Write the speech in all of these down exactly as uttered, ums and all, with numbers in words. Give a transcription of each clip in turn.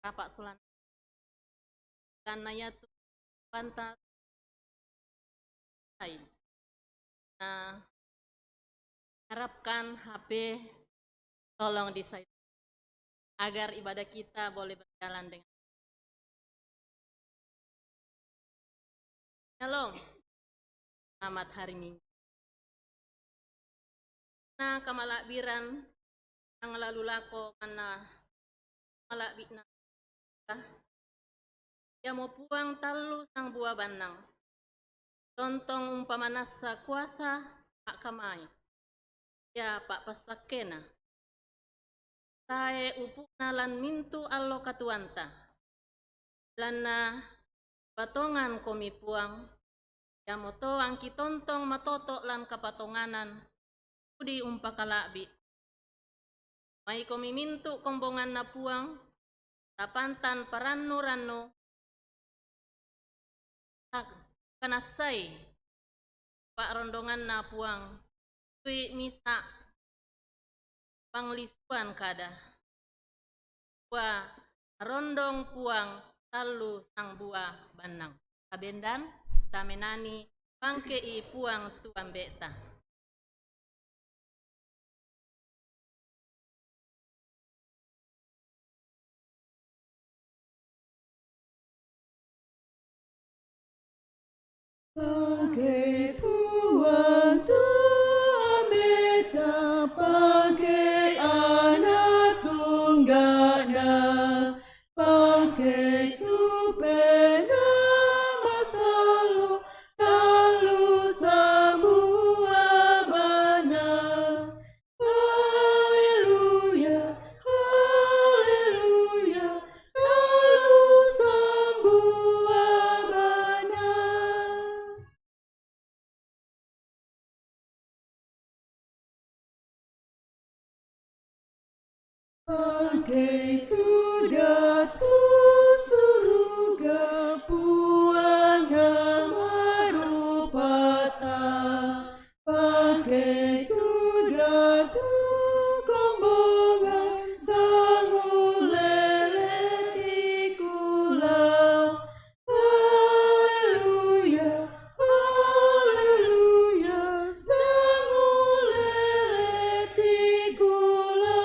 Tapa sulan. Dan na yatu pantas. Hai. Nah, harapkan H P tolong di-silent agar ibadah kita boleh berjalan dengan Shalom. Selamat hari Minggu. Na kamala'biran, nang lalu lako manna mala'bi'na. Iamo Puang tallu sangbua bannang. Tontong umpamanassa kuasa, akkamai. Iya pa'passakkena. Tae upu'na lan mintu' allo katuoanta. Belanna patongankomi Puang, iamoto angki tontong matoto' lan kapatonganan, pudi umpakala'bi'. Maikomi mintu' kombonganna Puang, tapantan parannu-rannu, tak-, kanassai pa'rondonganna Puang, tui misa' panglisuan kada. Wa rondong Puang tallu sangbua bannang. Tabendan, tamenani pangke'i Puang tu ambe'ta. Pangke'i Puang tu ambe'ta, pangke'i Ana' Tungga'na, pangke'i tu Penaa Masallo', tallu sangbua bannang. Haleluya, haleluya, tallu sangbua bannang. Pangke'i tu datu suruga Puangnga marupata, pangke'i tu datu kombongan sangulele tikula. Haleluya, haleluya, sangulele tikula.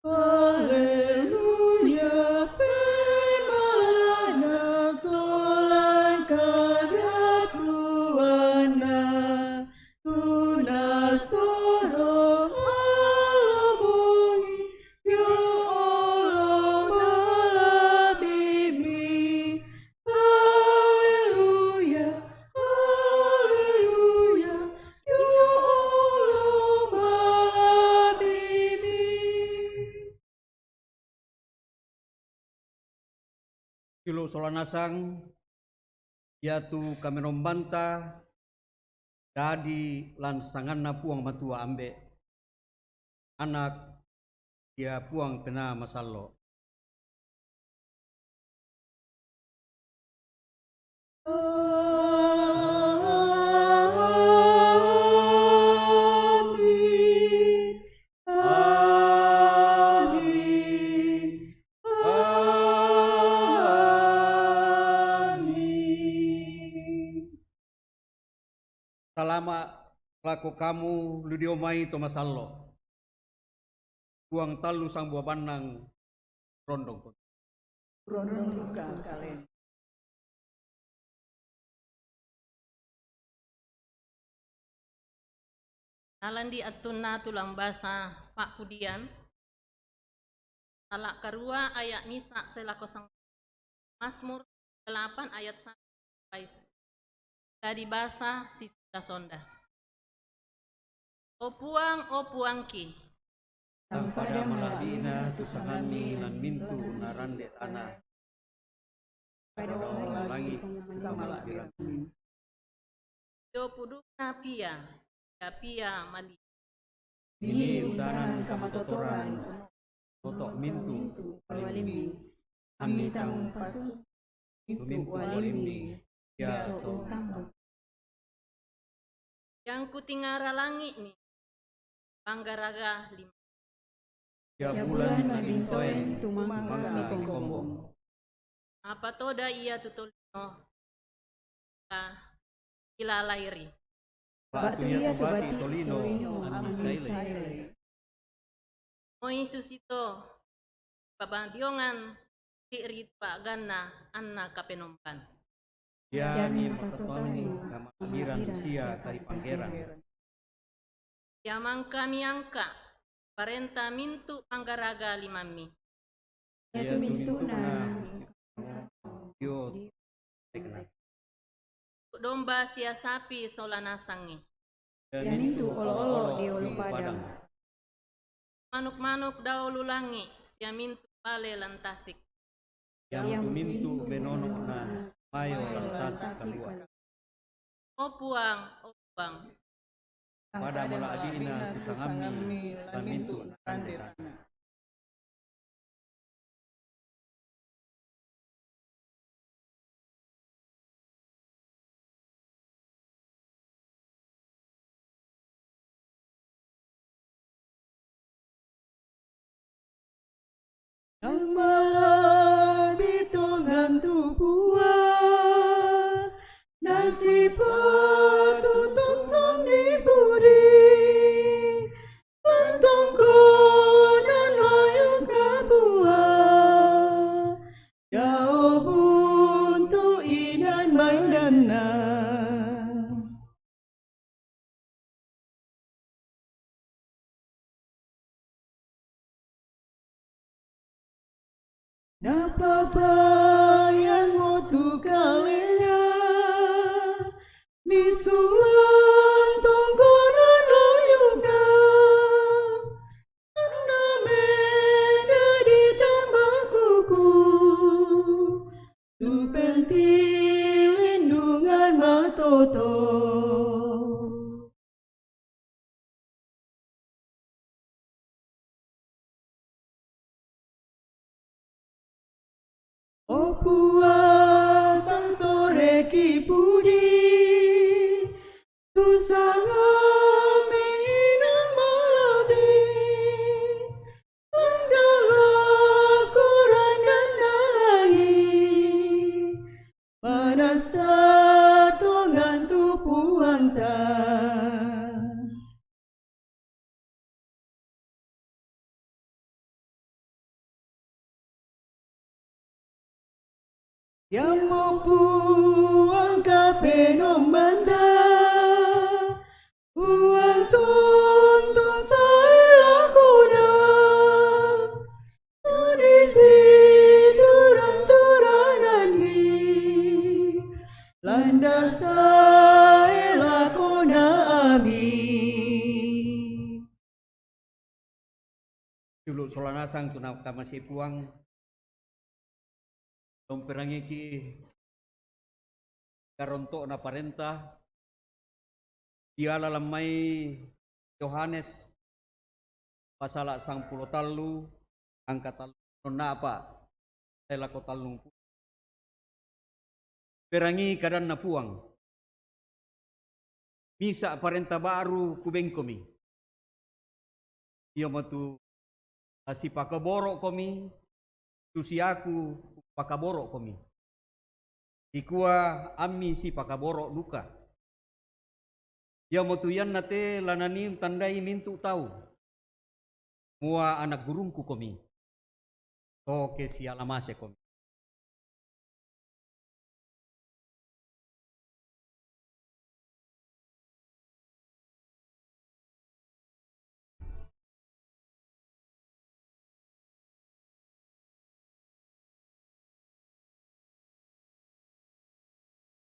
Haleluya, pemmala'na tolangka datuanna, tu nasoro allo bongi, pio olo mala'bi'mi. Haleluya, haleluya, pio olo mala'bi'mi. Siulu' sola nasang, iatu kamenombanta dadi lan sanganNa Puang Matua Ambe', Anak, sia Puang Penaa Masallo'. Amin. Amin. Amin. Salama' lako kamu lu dio mai to masallo'. Puang tallu sangbua bannang rondong. Rondong duka kale. Nalandi attunna tulang basa pa'pudian, sala' karua aya' misa' sae lako sang-, Mazmur delapan ayat satu. Dadi basa sisonda-sonda. O Puang, o Puangki, tang pada mala'bi'na tu sangamMi lan mintu' narande tana. Pada langi' tu kamala'biramMi. Dio pudukna pia, ia pia mali. Mini' udanan kamatotoran, toto' mintu' palimMi. Ammi tang umpassu mintu' ualimMi, sia to untambuk. Yang kutingara langi' mi, panggaraga lima. Sia bulan mabintoen tumangka mi kombong. Mapatoda' ia tu tolino ka ilalairi. Ba'tu ia tu bati' tolino ammi sailei. Moi susito pabadiongan ti'ri pa'ganna anna Kapenomban. Sia mi mapatotoangi kama'biran sia tari Pangheran. Sia mangka miangka' parenta mintu' panggaraga limammi. Iatu mintu'na dio tekna. Domba sia sapi sola nasangngi. Sia mintu' olo'-olo' dio lu padang. Manuk-manuk dao lu langi', sia mintu' bale lan tasik. Iamo tu mintu' benono'na mayo lan tasik kalua'. O Puang, o Puang. Pada mala'bi'na tu sangammi lan mintu' tande-tande. Nang mala'bi tongan tu Puang, nang sipatutung-tung di pudi, lan tongkonan layupna Puang, dao buntu inan bainanna. Napapayanmo tu kalena, misulang tongkonan layupna, anna medadi tambakuku, tu pentilindungan matoto. O Puang, tang toreki pudi, tu sangammi inan mala'bi, mandala korandanna langi', manassa tongan tu Puangta. Iamo Puang Kapenombanta, Puang tontong sae lakona, tu disi turan-turananni, landa sae lakona. Amin. Julu' sola nasang tu nakamase Puang. Tomperangiki karonto'na parenta diala lan mai Yohanes pasala' sangpulo tallu angka tallu napa' sae lako tallung pulo. Perangi kadanna Puang. Misa' parenta ba'ru kubengkomi. Iamotu la sipakaboro'komi, susiaku pakaboro'komi. Dikua ammi sipakaboro' duka. Iamotu ianna te la nanii untandai mintu' tau, mua ana' gurungku komi, to ke siala masekomi.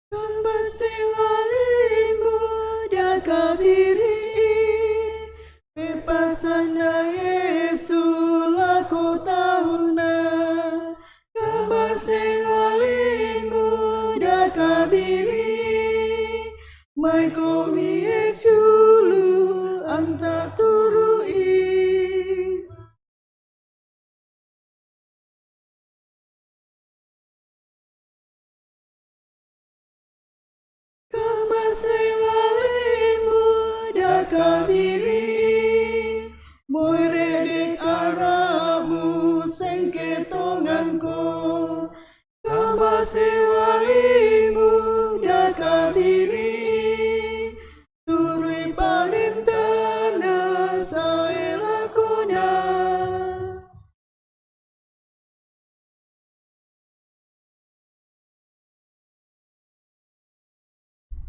Kambasse lalimmu daka biri'i, pepasanna Yesu lako taunna. Kambasse lalimmu daka biri'i, maikomi Yesu lu anta turu'i. sewalimu dakadiri, turui parentana saela kona.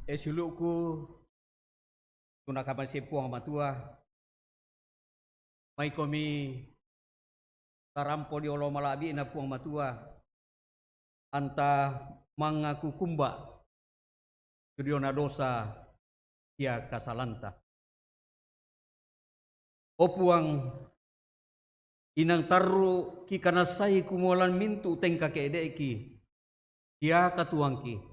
E siulu'ku, tu nakamase Puang Matua, maikomi tarampo dio olo mala'bi'na Puang Matua, anta mangaku kumba tu diona dosa sia kasalanta. O Puang, inang tarru kikanassai kumua lan mintu' tengka ke'de'ki sia katuoangki.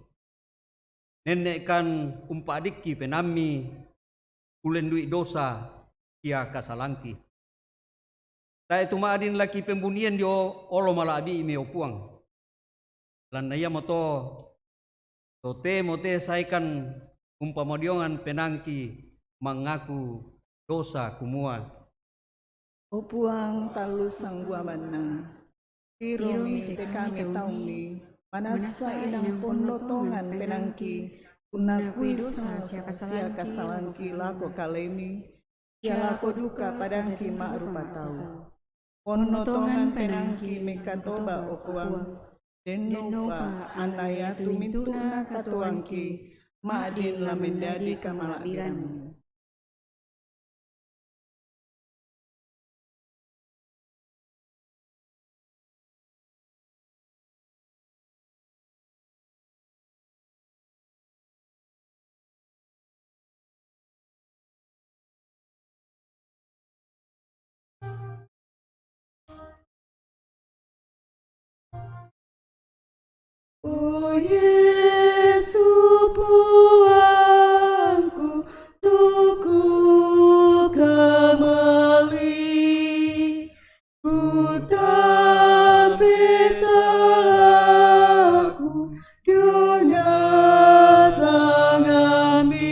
Nenne'kan umpa'dikki penaammi ullendu'i dosa sia kasalangki. Tae' tu ma'din la kipembunien dio olo mala'bi'mi, o Puang. Lanna iamoto totemo te saekan umpamadiongan penaangki mangaku dosa kumua, O Puang, tallu sangbua mannang. Tiromi te kami taummi, manassa inang ponno tongan penaangki unnakui dosa sia kasalangki lako kalemi, sia lako duka padangki ma'rupa tau. Ponno tongan penaangki mekatoba, o Puang, dennopa anna iatu mintu'na katuoangki ma'din la mendadi kamala'birammi. O Yesu Puangku, tu ku kamali, ku tampe salaku diona sangammi.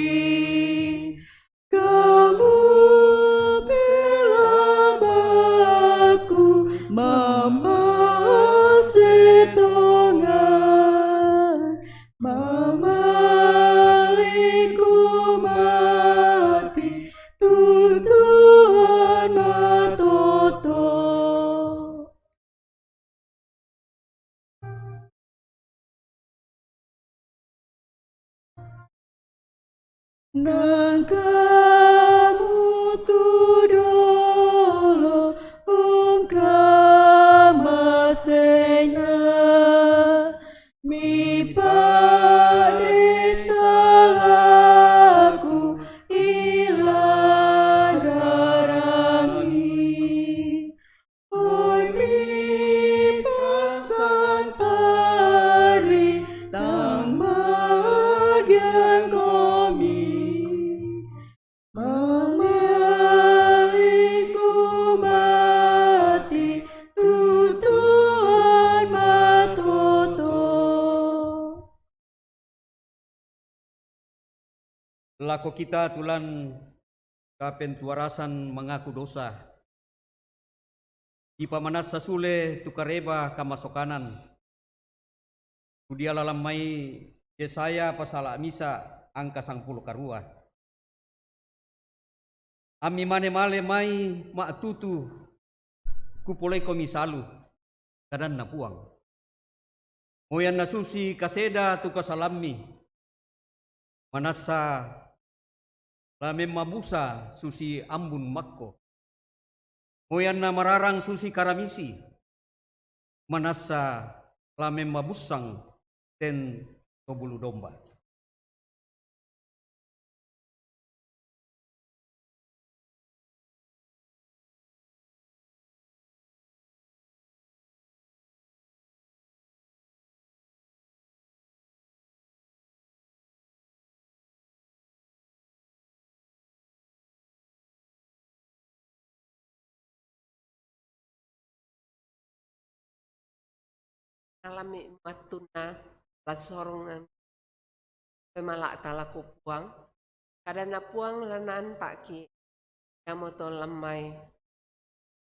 Kamu pelabakku mamase tongan, mamaliku mati tu Tuhan matoto. Nangkamu tu dolo ungkamaseina, mipa'de salaku ilan rarami. Oi, mipassampari tang bagiangkomi, mamaliku mati tu Tuhan matoto. Lako kita tu lan kapentuarasan mangaku dosa, dipamanassa sule tu Kareba kamasokanan, tu diala lan mai Yesaya pasala misa angka sangpulo karua. Ammi mane male mai ma'tutu, kupoleikomi salu, kadanna Puang. Moyanna susi kaseda tu kasalammi, manassa la memmabusa susi ambun makko. Moyanna mararang susi karamisi, manassa la memmabussang ten to bulu domba. Nalami mattunna la sorongan pemala'ta lako Puang, kadanna Puang la naanpa'ki, iamoto lammai.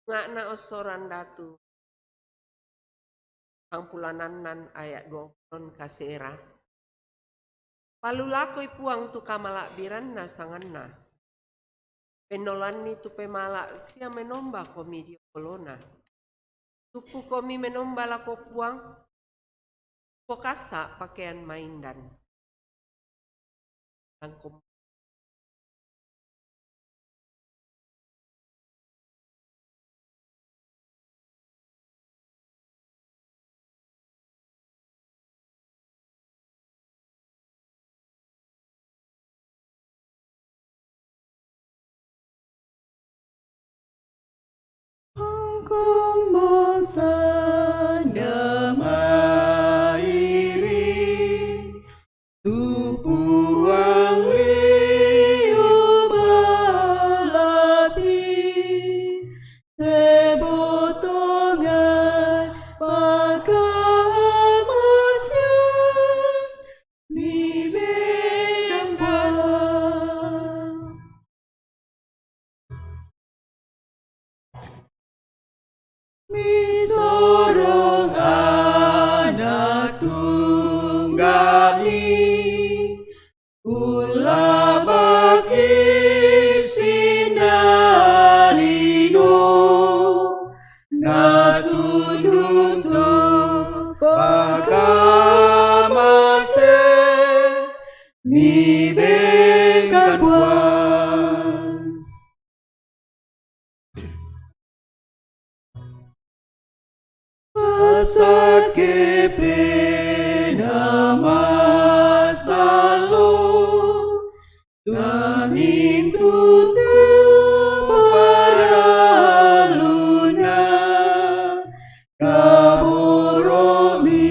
Nga'na ossoran datu, sangpulanannan ayat dua. non kasera. Palulakoi Puang tu kamala'biranna sanganna. Pennolanni tu pemala' sia menomba komi dio olona. Tukkukomi menomba lako Puang, pokassa pakean maindan. Langkum. Angkong mosanda mairi, tu Puang liu malapi, sebotongan pakamasean, mi bengkan Puang. Mi sorong Anak Tunggal mi, ullabaki sininna lino, nasundun tu pakamasé, mi bengkan Puang. Passakke Penaa Masallo, namintu tu paralluna, kaboromi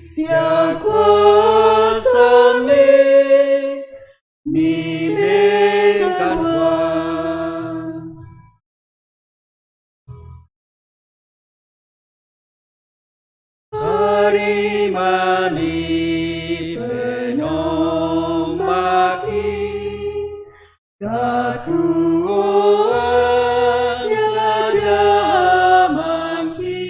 sia kuasami, mi bengkan Puang. Tarimani penombaki, katuoan sia jamangki,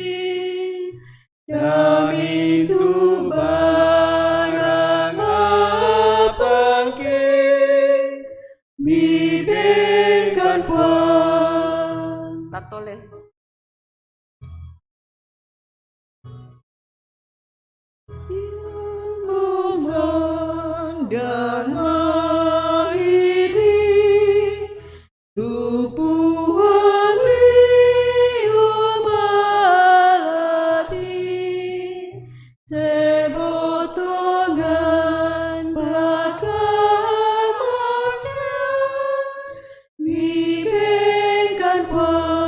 namintu barang apangke, mi bengkan Puang. Tatole. Mosanda mairi, tu Puang liu malapi, sebotongan pakamasean, mi bengkan Puang.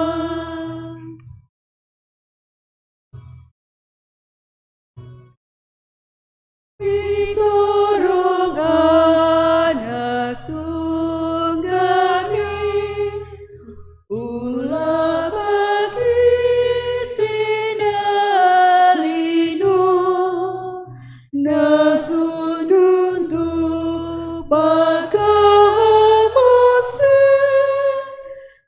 Mi sorong Anak Tunggal mi, ullabaki sininna lino, nasundun tu pakamasé,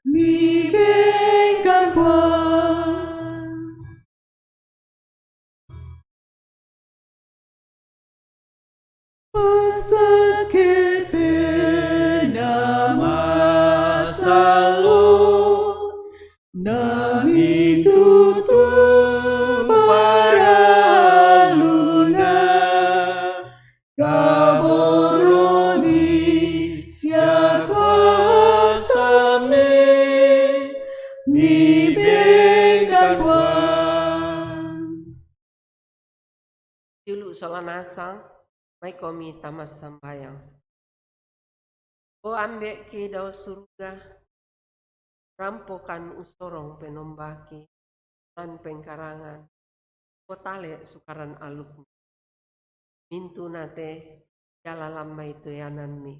mi bengkan Puang. Passakke Penaa Masallo, namintu tu paralluna, kaboromi sia kuasami, mi bengkan Puang. Julu sola nasang, maikomi tama sambayang. O Ambe'ki dao suruga, rampokan usorong penombaki lan pengkarangan, potale sukaran alukmi. Mintu nate jala lammai toyanammi,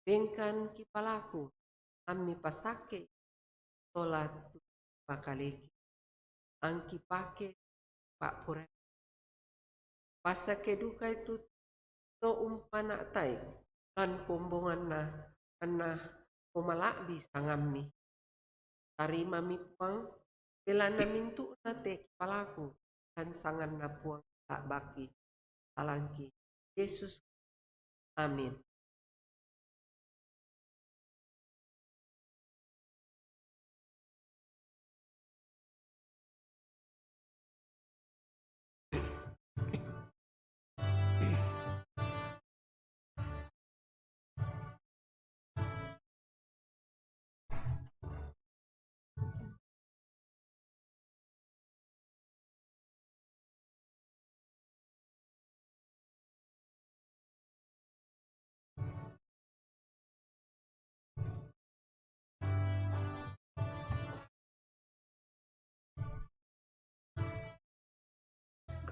bengkan kipalaku, ammi passakke sola tu pakaleki. Angki pake pa'pura. Passakke dukai tu to umpana'tai lan kombonganna, anna pomala'bi sangammi. Tarimami Puang, belanna mintu'na te kipalaku, lan sanganna Puang la'baki. Alangki Yesus. Amin.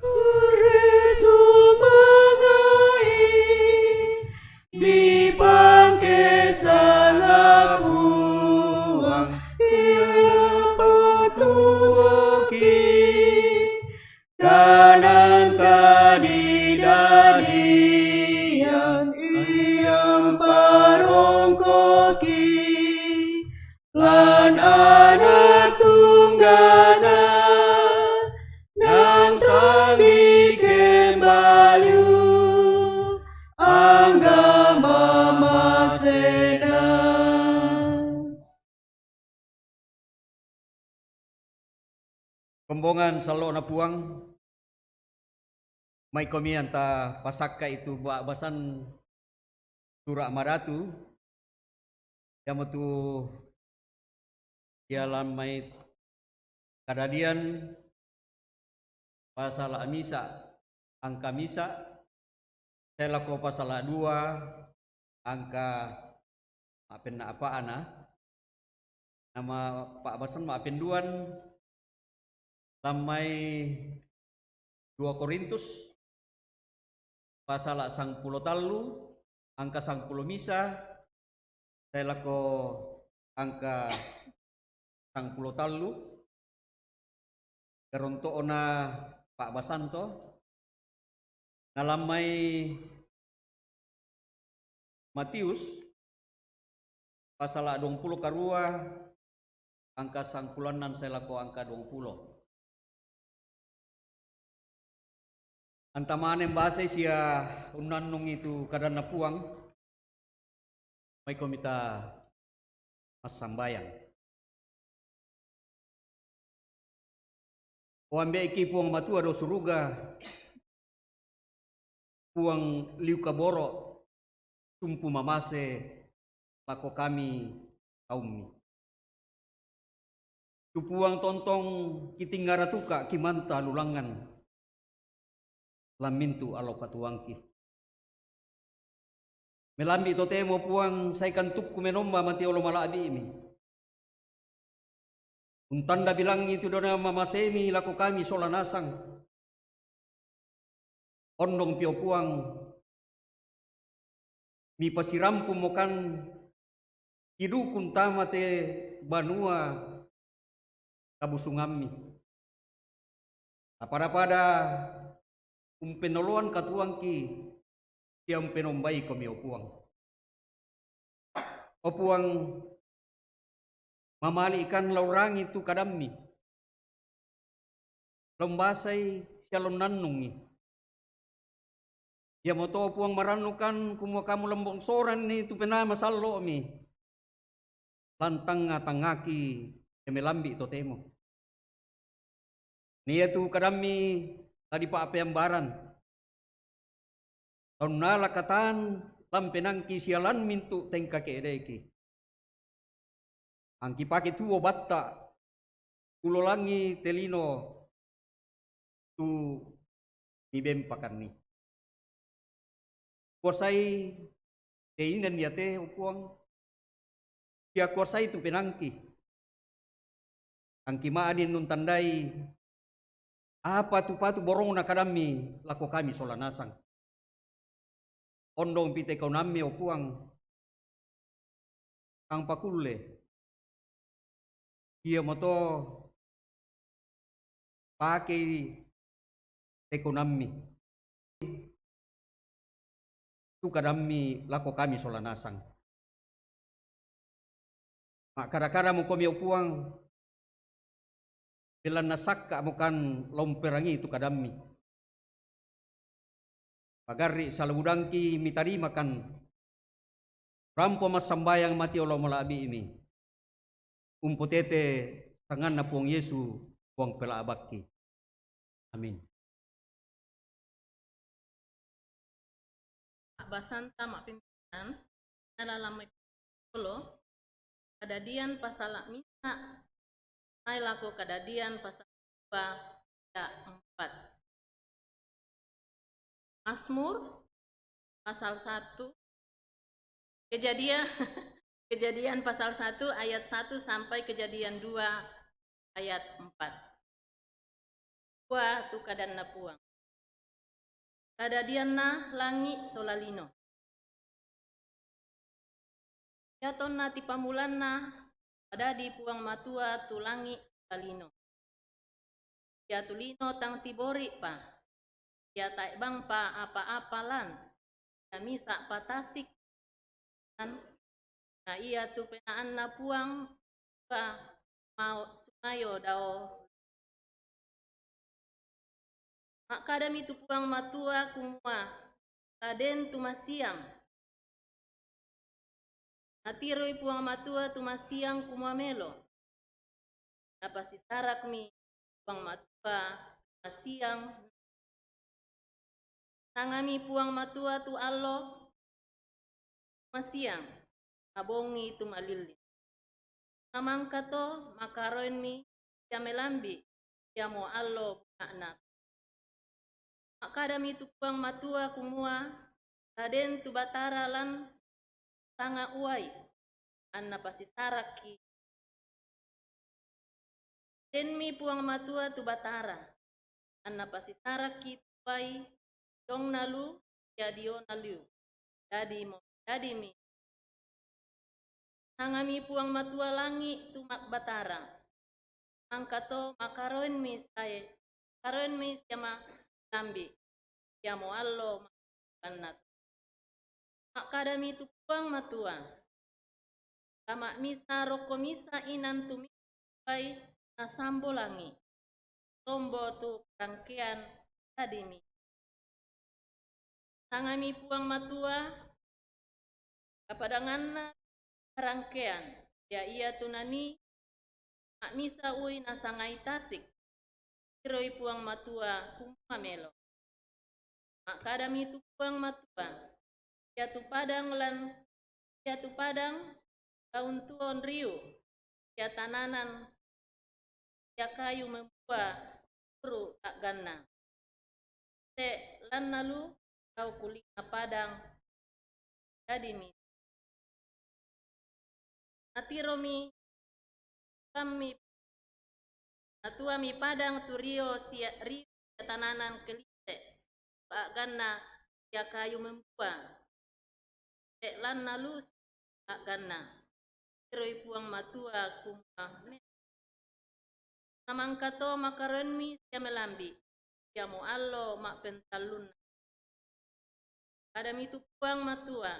Kurre sumangae, mi pangke sanga Puang, ia patuoki, kanan tadi dadian ia parongkoki, lan Anak Tunggana, nang tang mikembaliu, angga mamasena. Kombongan sallo'na Puang, mai komi anta pasakka'i tu ba'basan Sura' Madatu, iamotu ia lan mai Kadadian pasala misa, angka misa, sae lako pasala dua, angka ma'penna apa'na, nama pa'basan ma'penduan, lan mai dua Korintus, pasala sangpulo tallu, angka sangpulo misa, sae lako angka sangpulo tallu, garonto'na pa'basanto, na lan mai Matius, pasala duangpulo karua, angka sangpulo annan sae lako angka duangpulo. Anta mane mbasai sia unnannungi tu kadanNa Puang, mai komita massambayang. O Ambe'ki Puang Matua dao Suruga, Puang liu kaboro', sumpu mamase lako kami kaumMi. Tu Puang tontong kitingngaratuka' kimanta lulangngan lan mintu' allo katuoangki. Melambi' totemo Puang, sae kantukku menomba mati olo mala'bi'Mi. Untanda bilangngi tu dona mamaseMi lako kami sola nasang. Ondongpi o Puang, mipasirampumokan kidukung tama te banua kabusungamMi. Napada-pada umpenoloan katuoangki sia umpenombai Komi, o Puang. O Puang, mamali'kan la urangi tu kadamMi, la umbasai sia la unnannungi. Iamoto, o Puang, marannukan kumua Kamu la umbongsoranni tu Penaa Masallo'Mi lan tangnga-tangngaki sia melambi' totemo. Na iatu kadamMi la dipa'peambaran, la unnala katan lan penaangki sia lan mintu' tengka ke'de'ki. Angki pake tuo batta', ulolangi te lino tu Mibempakanni. Kuasai te inan iate, o Puang, sia kuasai tu penaangki. Angki ma'din untandai apa tu patu borongna kadamMi lako kami sola nasang. Ondongpi te kaunamMi, o Puang, tang pakulle. Iamoto pakei te kaunamMi tu kadamMi lako kami sola nasang. Ma'kada-kadamo Komi, o Puang, belanna sakka'mokan la umperangii tu kadamMi. Pagarri' salabudangki mitarimakan. Rampo massambayang mati olo mala'bi'mi. Umpotete sanganna Puang Yesu, Puang pela'bakki. Amin. Basanta ma'pimpinan, nalala mai olo, Kadadian pasal misa, mai lako Kadadian pasal dua ayat empat. Mazmur pasal satu, Kejadian, Kejadian pasal satu ayat satu sampai Kejadian dua ayat empat. Kua tu kadanna Puang. Kadadianna langi' sola lino. Iatonna tipamulanna padadi Puang Matua tu langi' sola lino. Iatu lino tang tibori'pa, ia tae' bangpa apa-apa lan, ia misa' pa tasik, na iatu penaanna Puang ka mao sumayo dao. Ma'kadami tu Puang Matua kumua, La den tu masiang. Natiroi Puang Matua tu masiang kumua, Melo. Napasisarakmi Puang Matua tu masiang. Sangami Puang Matua tu allo masiang, na bongi tu malilli. Namangkato makaroenmi sia melambi', iamo allo bunga'na. Ma'kadami tu Puang Matua kumua, La den tu batara lan sanga uai, anna pasisarakki. Denmi Puang Matua tu batara, anna pasisarakki tu uai, diona lu, sia diona liu. Dadi mo, dadimi. Sangami Puang Matua langi' tu ma'batara. Mangkato makaroenmi sae, karoenmi sia ma lambi', iamo allo ma'bannat. Ma'kadami tu Puang Matua, La ma'misa rokko misa inan tu misa uai nasambo langi'. Sombo tu karangkean dadimi. Sangami Puang Matua, kapadanganna karangkean, ia iatu nanii ma'misa ui nasangai tasik. Tiroi Puang Matua kumua, Melo. Ma'kadami tu Puang Matua, Iatu padang lan, iatu padang daun tuon riu, sia tananan sia kayu membua suru a'ganna. Te' lanna lu tau kulinna padang dadimi. Natiromi, tuami, natuami padang tu rio sia, rio sia tananan kelite, a'ganna sia kayu membua. Te' lanna lu a'ganna. Tiroi Puang Matua kumua, Namangkato makaroenmi sia melambi', iamo allo ma'pentallunna. Kadami tu Puang Matua,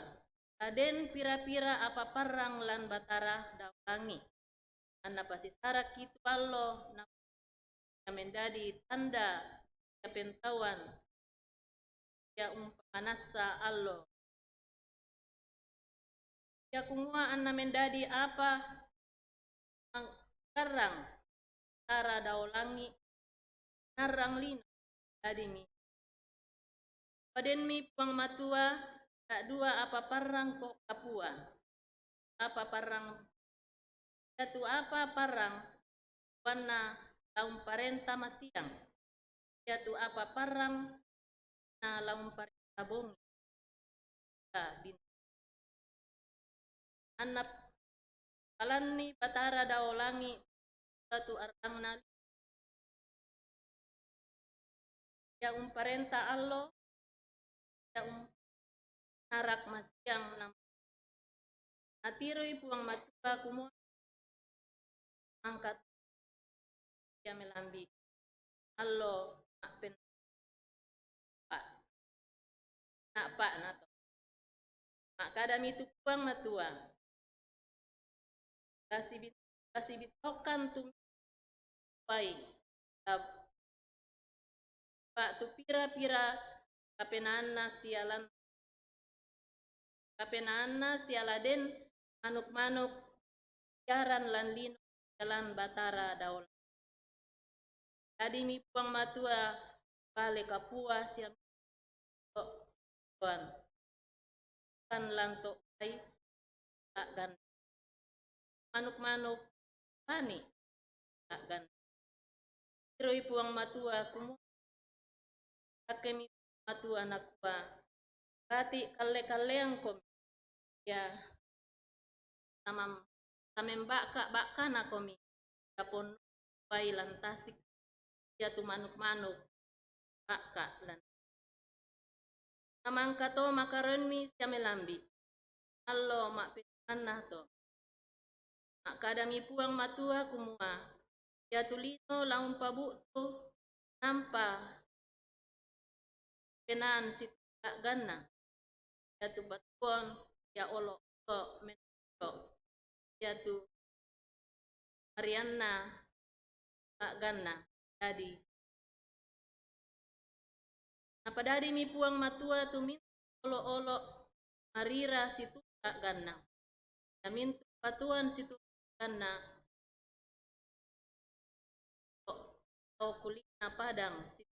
La den pira-pira apa parrang lan Batara dao langi', anna pasisarakki tu allo na mendadi tanda sia pentauan sia umpamanassa allo. Sia kumua anna mendadi apa mangkarrang Batara dao langi' narrang lino, dadimi. Padenmi Puang Matua, ta'dua apa parrang ko kapua. Apa parrang, iatu apa parrang, wanna la umparenta masiang. Iatu apa parrang na la umparenta bongi. Ka bin-, anna palanni Batara dao langi' satu arrangna, sia umparenta allo, sia um-, narak masiang nam-, natiroi Puang Matua kumua, Angkat sia melambi' allo ma'pen-, pa-, na'pa'na to. Ma'kadami tu Puang Matua, La sibi-, La sibittokan tu pai, La ba'tu pira-pira kapenaanna sialan kapenaanna sialaden manuk-manuk siaran lan lino sialan Batara Daola. Dadi mi Puang Matua bale kapua siamintu to' situan kan lan to' bai la'gan manuk-manuk pani la'gan. Tiroi Puang Matua kumua, sakkemi Puang Matua nakua, bati' kalle-kalleangkomi, ya samem- samemba'ka-ba'kanakomi, ya ponno bai lan tasik, ya tu manuk-manuk ba'ka lan. Namangka to makaroenmi sia melambi', allo ma'pettuanna to. Ma'kadami Puang Matua kumua, iatu lino la umpabu'tu nampa penaan situla'ganna, iatu batuon sia olo'-olo' menro, iatu marianna la'ganna. Dadi napadadimi Puang Matua tu mintu' olo'-olo' marira situla'ganna, sia mintu' patuoan situla'ganna, to' kuli'na padang si-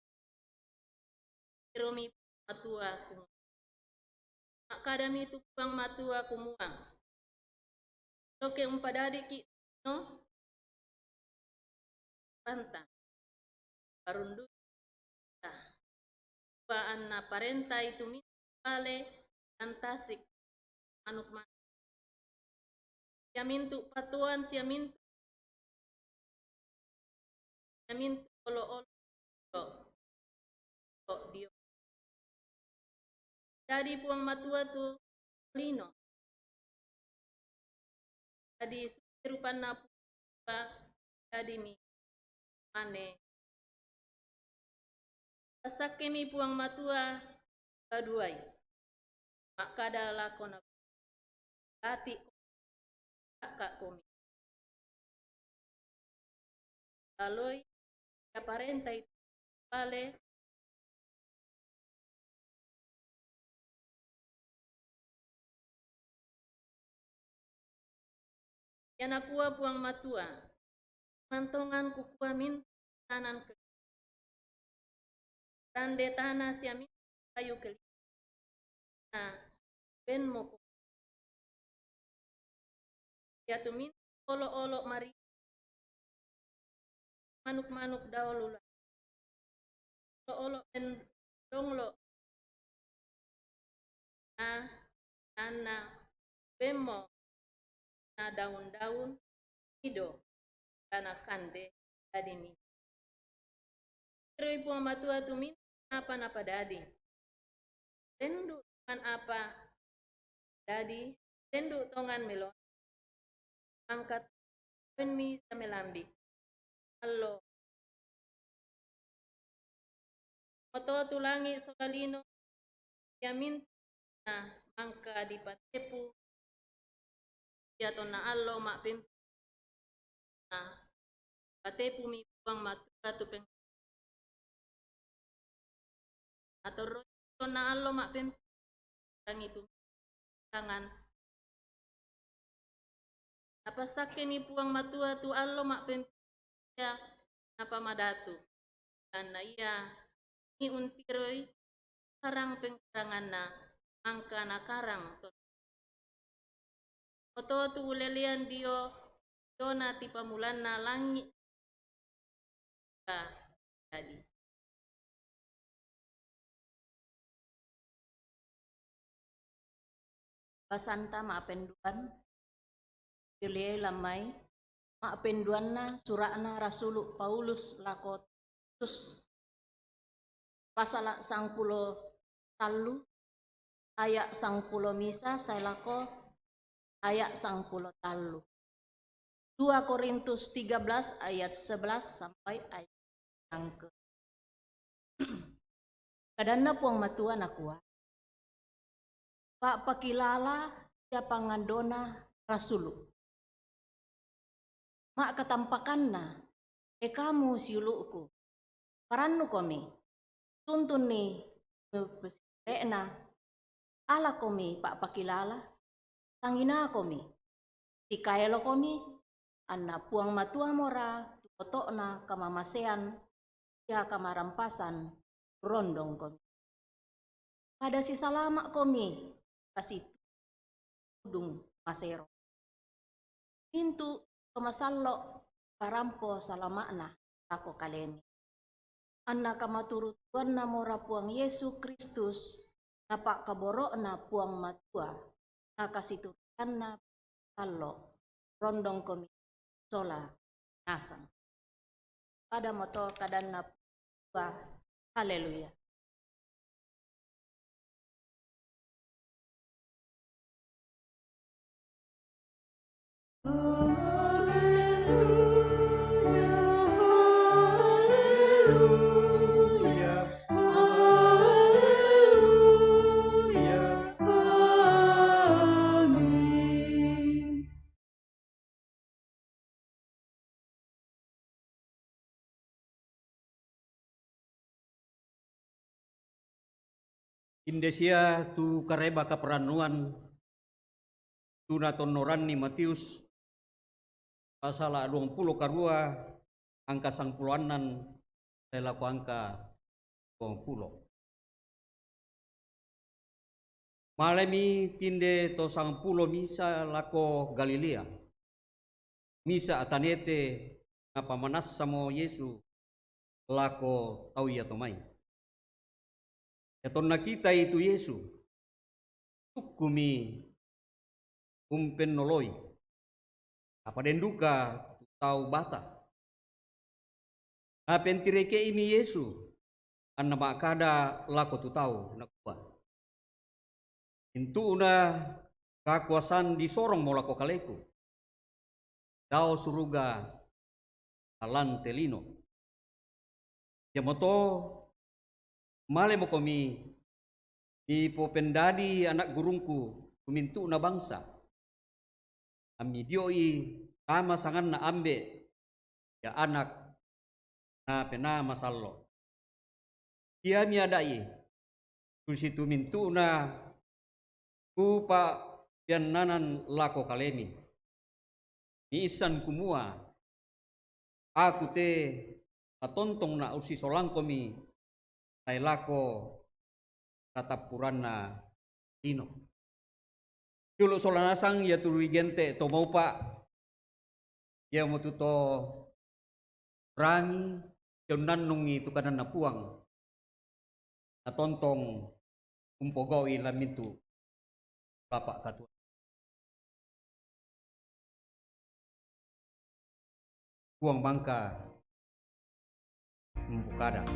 tiromi Puang Matua kumua. Ma'kadami tu Puang Matua kumua, loke umpadadiki' no panta parundu' ta. Kuanna parentai tu mintu' bale lan tasik manuk-manuk. Sia mintu' patuoan, sia mintu', sia mintu' olo'-olo' to' dio. Dadi Puang Matua tu lino. Dadi surupanna Puang Matua, dadi mi mane. Passakkemi Puang Matua kaduai, ma'kada lako na, bati' ka' komi. Laloi sia parentai bale Ia nakua Puang Matua, mantongan kukua mintu' tanan ke-, tande tana sia mintu' kayu keli-, na benmo ko-, iatu mintu' olo'-olo' mari manuk-manuk daolula. Olo'-olo' ben donglo'. Na, nanna bemmo na daun-daun ido, tana kande dadi mi. Tiroi Puang Matua tu mintu' apa napadadi. Lendu' tongan apa dadi, lendu' tongan melo. Angkat mi sia melambi'. Allo. Moto tu langi' sola lino, ia mintu' na mangka dipatepu, ia tonna allo ma'pem-, na patepumi Puang Matua tu peng-, atorro tonna allo ma'pem-, tangi tu tangan. Napassakkemi Puang Matua tu allo ma'pem-, ia napamadatu. Tanna ia ni untiroi karang pengkaranganna, mangka nakarang to-, oto tu ulelean dio, diona tipamulanna langi' ka dadi. Basanta ma'penduan, Filipi lammai, ma'penduanna sura'na Rasulu' Paulus lako Titus, pasala' sangpulo tallu, aya' sangpulo misa sae lako aya' sangpulo tallu. Dua Korintus tiga belas ayat sebelas sampai ayat yang ke. Kadanna Puang Matua nakua, pa'pakilala sia pangandona rasulu'. Ma'katampakanna, e kamu siulu'ku, parannukomi, tuntunni pesile'na, ala komi pa'pakilala, sangina komi, sikaelo komi, anna Puang Matua mora tuoto'na kamamasean sia kamarampasan rondong komi. Pada sisalama komi kasitudung masero. Mintu' to masallo' parampo salama'na lako kalemi. Anna kamaturuturuanna mora Puang Yesu Kristus, napa'kaboro'na Puang Matua, nakasiturusanna sallo', rondongkomi sola nasang. Pada moto kadanna Puang. Haleluya. Inde sia tu Kareba Kaparannuan, tu natonnoranni Matius, pasala duangpulo karua, angka sangpulo annan, sae lako angka duangpulo. Malemi tinde to sangpulo misa lako Galilea, misa atanete, napamanassamo Yesu lako tau iato mai. Iatonna kitai tu Yesu, tukkumi umpennoloi, apa den duka tu tau bata. Napentireke'imi Yesu, anna ma'kada lako tu tau, nakua, Mintu'na kakuasaan disorongmo lako kaleku, dao suruga lan te lino. Iamoto malemokomi mipopendadi ana' gurungku tu mintu'na bangsa, ammi dio'i tama sanganna Ambe', ya Anak, na Penaa Masallo'. Iami ada'i tu situ mintu'na kupa'peannanan lako kalemi. Miissan kumua aku te matontong na ussisolangkomi sae lako katappuranna lino. Julu' sola nasang iatu ri Gente' to maupa', iamotu to rangi sia unnannungi tu kadanna Puang, natontong umpogau'i lan mintu' Bapa' Katua. Puang mangka umpokada.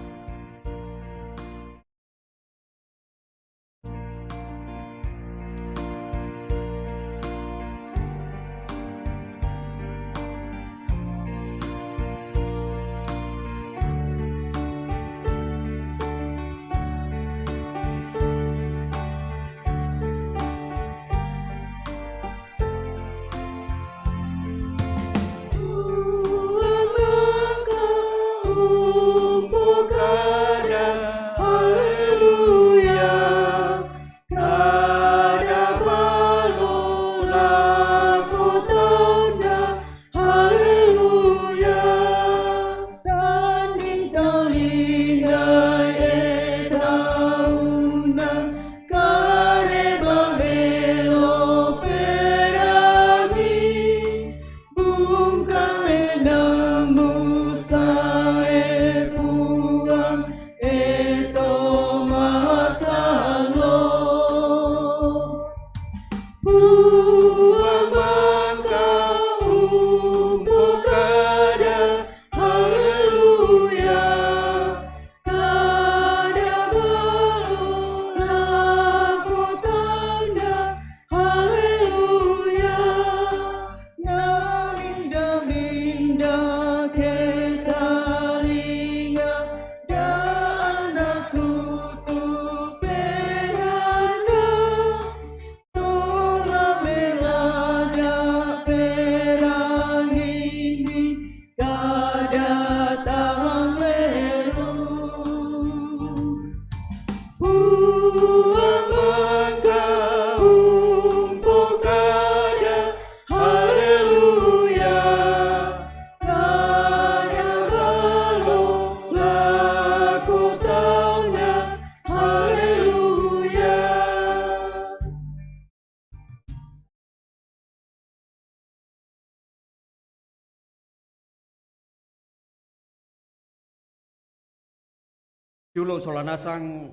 Siulu' sola nasang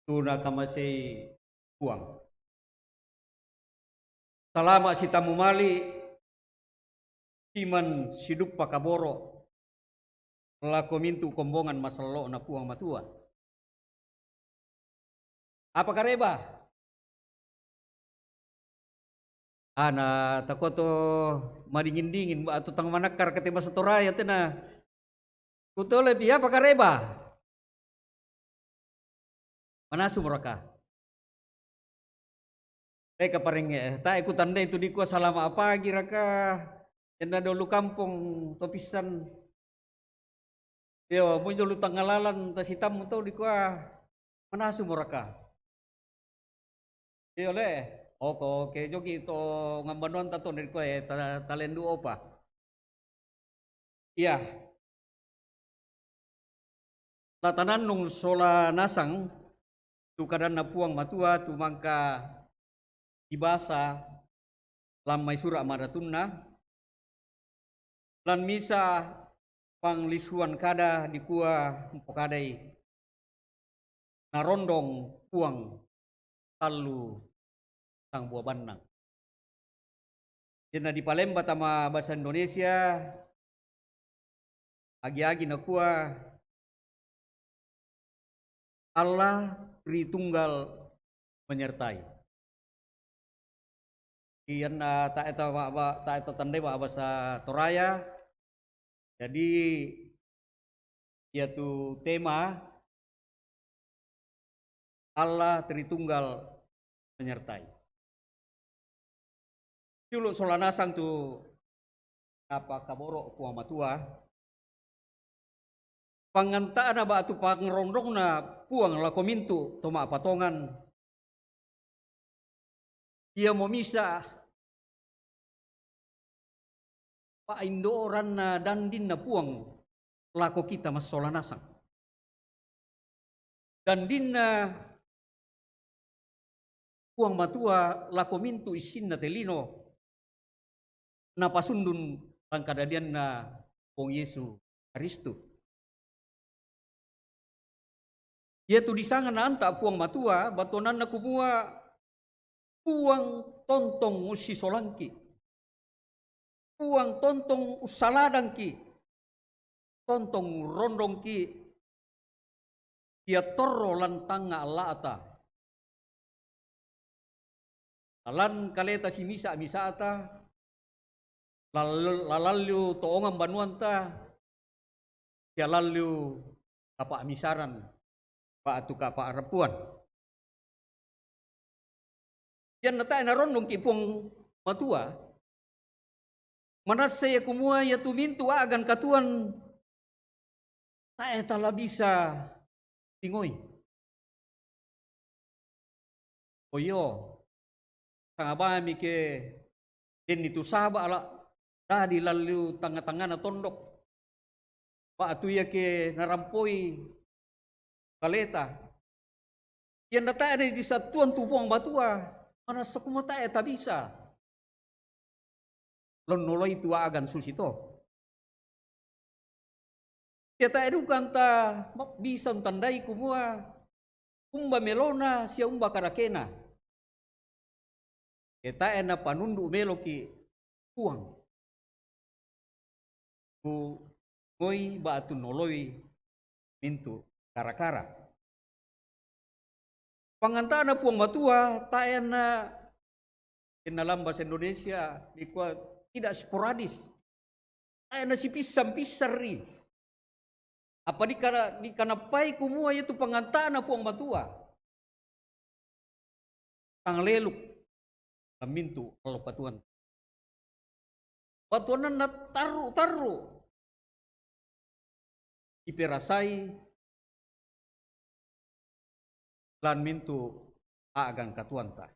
tu nakamasei Puang. Salama' sitammu mali', siman siduppa kaboro' lako mintu' kombongan masallo'na Puang Matua. Apa kareba? Ana takoto madingin-dingin, ba, atau tang manakkar kate basa Toraya tena. Kutolepi apa kareba? Manasu moraka? Teka parengnge, eh, tae kutandai tu dikua salama' pagi raka, enna dolu kampong to pissan. Iyo, mui dolu tangngalalan tasitammu to dikua manasu moraka? Iyo le, oko, oke, joki to ngambanuanta to dikua, eh, ta-, talendu opa. Iya. La tanannung sola nasang tu kadanNa Puang Matua tu mangka dibasa lan mai sura' madatunna, lan misa' panglisuan kada dikua mpokadai, narondong Puang tallu sangbua bannang. Iyanna dipalemba tama basa Indonesia, agi-agi nakua, Allah Tritunggal menyertai. Iyanna tae ta-, ba-, ba-, tae tatandai ba-, basa Toraya. Jadi, iyatu tema Allah Tritunggal menyertai. Siulu' sola nasang tu napakaboro' Puang Matua, panganta'na ba'tu pangrondongna Puang lako mintu' to ma'patongan, iamo misa' pa'indoranna dandinna Puang lako kita massola nasang. Dandinna Puang Matua lako mintu' issinna te lino, napasundun lan kadadianNa Puang Yesu Kristus. Iatu disanga naanta' Puang Matua, battuananna kumua, Puang tontong ussisolangki'. Puang tontong ussaladangki'. Tontong urrondongki' sia torro lan tangnga' alla'ta. Lalan kaleta simisa'-misa'ta, lal-, lalalliu toongang banuanta, sia lalliu kapa'misaran ba'tu kapa'rappuan. Iyanna tae' narondongki' Puang Matua, manassa ia kumua iatu mintu' a'gan katuoan tae' tala bisa tingoi. Oyo, sangabami ke denni tu saba' la dadi lalliu tangnga-tangngana tondok, ba'tu ia ke narampoi kaleta. Iyanna tae' nadisattuang tu Puang Matua, manassa kumua tae' tabisa lonnoloi tu a'gan susi to. Sia tae' duka anta ma-, bisa untandai kumua umba melona sia umba kadakena. Ke tae' napanundu' meloki' Puang, kungoi ba'tu noloi mintu' kara-kara. Panganta'na Puang Matua tae' na, inna lan basa Indonesia dikua tidak sporadis, tae' nasipissang-pissarri. Apa dikana-, dikanappai kumua iatu panganta'na Puang Matua tang leluk lan mintu' allo katuoan. Battuananna tarru'-tarru' iperasai lan mintu' a'gan katuoanta.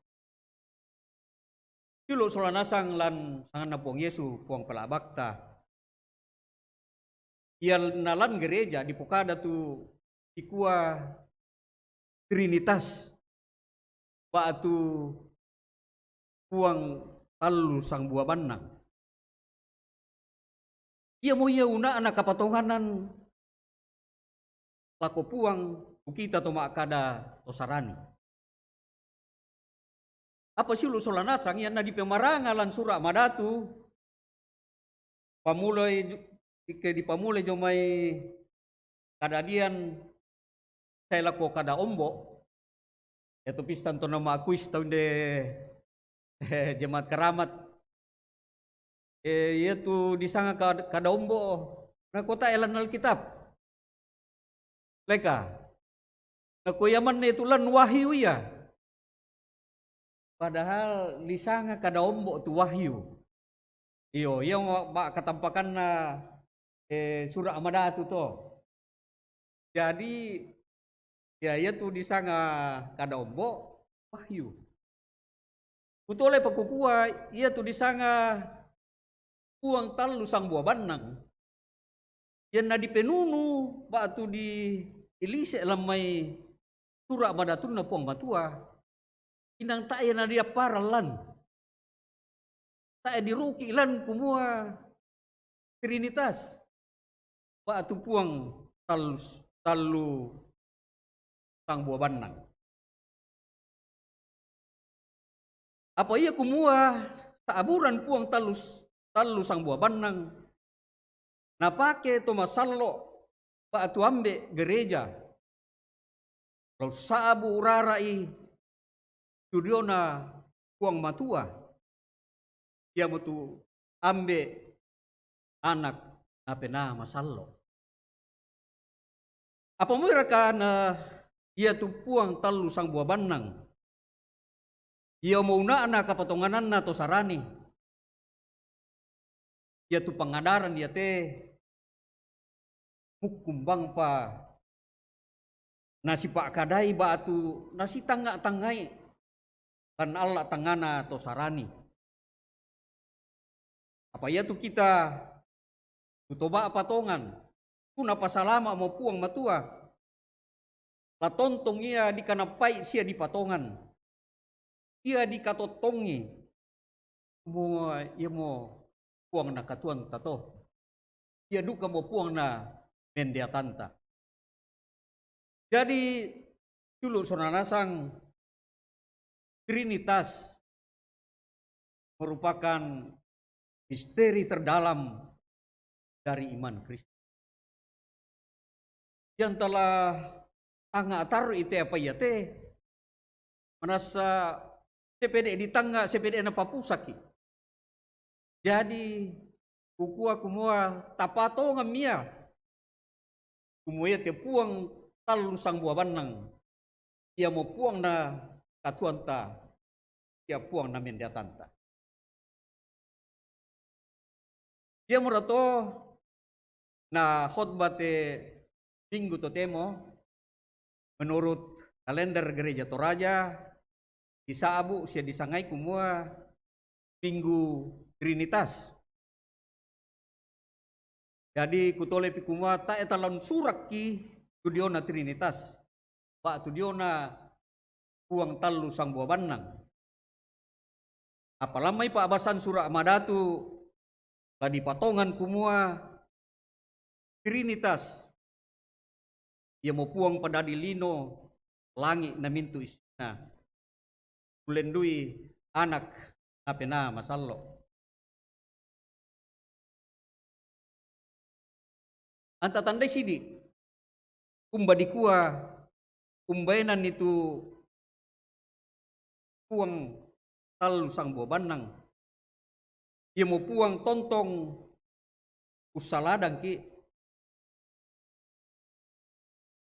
Siulu' sola nasang lan sanganNa Puang Yesu, Puang Pela'bakta. Iyanna lan gereja dipokada tu dikua Trinitas, ba'tu Puang tallu sangbua bannang. Iamo ia una'na kapatonganan lako Puang, tu kita to ma'kada to sarani. Apa siulu' sola nasang ia na dipemaranga lan Sura' Madatu, pamulai, ike dipamulai jomai Kadadian sae lako Kada Ombo', iatu pissan to na ma'kuis tau inde jemaat Karamat. E, iatu disanga Kad-, Kada Ombo', na kota elan Alkitab. Leka. Na ko iamanna itu lan wahyu ia. Padahal disanga Kada Ombo' tu wahyu. Iyo, ia ma-, ma-, katampakanna, e, Sura' Madatu to. Jadi, ia, iatu disanga Kada Ombo', wahyu. Kutole pakukua, iatu disanga Puang tallu sangbua bannang. Ia na dipenunu ba'tu diilise' lan mai Sura' Madatunna Puang Matua, inang tae' ia na diapparan lan. Tae' diruki' lan kumua Trinitas. Ba'tu Puang tallu, tallu sangbua bannang. Apa ia kumua sa'buran Puang tallu, tallu sangbua bannang, napake to masallo' ba'tu ambe' gereja, lao sa'bu rara'i tu diona Puang Matua, iamotu ambe', anak, napena masallo'. Apa muiraka na iatu Puang tallu sangbua bannang? Ia mouna'na kapatongananna to sarani. Iatu pangadaran iate mukkumbangpa nasipa'kadai ba'tu nasitangnga-tangngai lan alla' tangngana to sarani. Apa iatu kita tu toba' patongan, tu napasalama' mo Puang Matua, la tontong ia dikanappai sia dipatongan, sia dikatottongi, mo, ia mo Puang na katuoanta to. Ia duka mo Puang na mendeatanta. Jadi, siulu' sola nasang, Trinitas merupakan misteri terdalam dari iman Kristen. Yang telah tangnga' tarru'i te apa iate, manassa sia pede' ditangnga', sia pede' napapusaki'. Jadi, kukua kumua tapatongammi ia, kumua iate Puang tallu sangbua bannang, iamo Puang na katuoanta, sia Puang na mendeatanta. Iamora to na khotbah te Minggu totemo, menurut kalender Gereja Toraja, disa'bu' sia disangai kumua Minggu Trinitas. Jadi, kutolepi kumua tae' talan surakki tu diona Trinitas, ba'tu diona Puang tallu sangbua bannang. Apa lan mai pa'basan Sura' Madatu la dipatongan kumua Trinitas, iamo Puang padadi lino, langi' na mintu' issinna, kulendui Anak, napena masallo'. Anta tandai sidi', umba dikua, umbaenanni tu Puang tallu sangbua bannang, iamo Puang tontong ussaladangki'.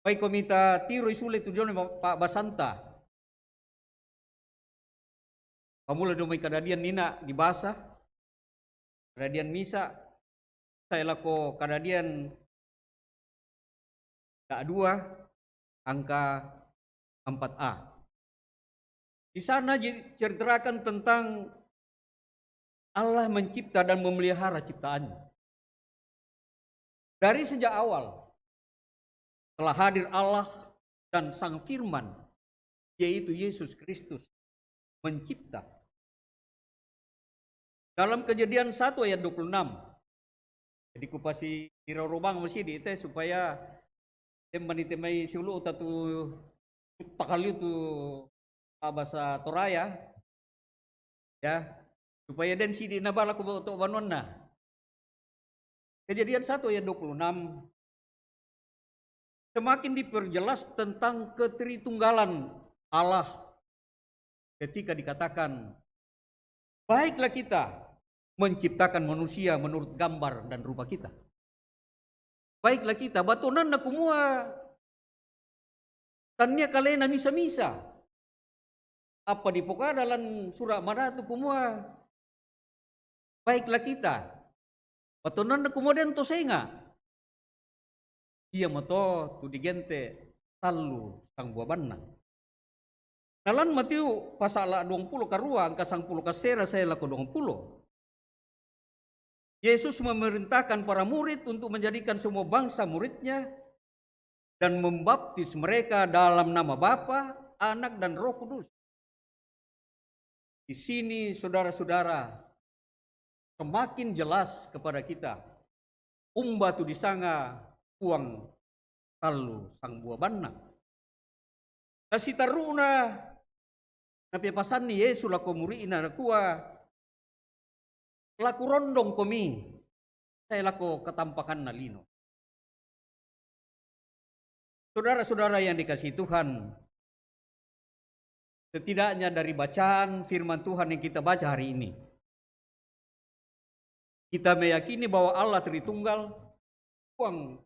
Paikomi tatiroi sule tu diona pa'basanta. Pamula dio mai Kadadian nina' dibasa, Kadadian misa', sae lako Kadadian dua, angka empat a. Di sana diceritakan tentang Allah mencipta dan memelihara ciptaan. Dari sejak awal telah hadir Allah dan Sang Firman, yaitu Yesus Kristus, mencipta. Dalam Kejadian satu ayat dua puluh enam. Jadi kupasi irorobang masidi' te supaya Demma ni te mai siulu' ta tu takaliu tu bahasa Toraya, ya, supaya den sidi' nabala ko to banuanna. Kejadian satu ayat dua puluh enam, semakin diperjelas tentang ketritunggalan Allah ketika dikatakan, "Baiklah kita menciptakan manusia menurut gambar dan rupa kita." Baiklah kita, batonanna kumua tannia kalena misa-misa. Apa dipokada lan sura' madatu kumua, "Baiklah kita." Batonanna kumua den to senga'. Iamoto tu digente' tallu sangbua bannang. Na lan Matiu pasala' duangpulo karua angka sangpulo kasera sae lako duangpulo. Yesus memerintahkan para murid untuk menjadikan semua bangsa muridnya dan membaptis mereka dalam nama Bapa, Anak, dan Roh Kudus. Di sini, saudara-saudara, semakin jelas kepada kita umba tu disanga Puang tallu sangbua bannang. Na sitarru'na napepasanni Yesu lako muri'na, nakua, "La kurondongkomi sae lako katampakanna lino." Saudara-saudara yang dikasihi Tuhan, setidaknya dari bacaan firman Tuhan yang kita baca hari ini, kita meyakini bahwa Allah Tritunggal, Puang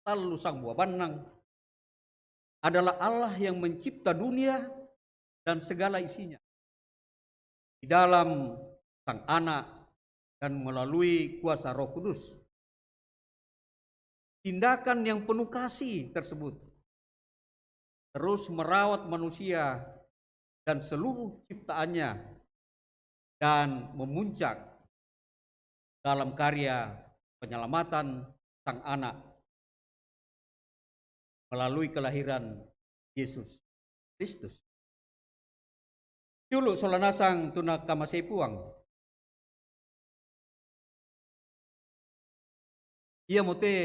tallu sangbua bannang, adalah Allah yang mencipta dunia dan segala isinya di dalam Sang Anak dan melalui kuasa Roh Kudus. Tindakan yang penuh kasih tersebut terus merawat manusia dan seluruh ciptaannya, dan memuncak dalam karya penyelamatan Sang Anak melalui kelahiran Yesus Kristus. Siulu' sola nasang tu nakamasei Puang. Iamote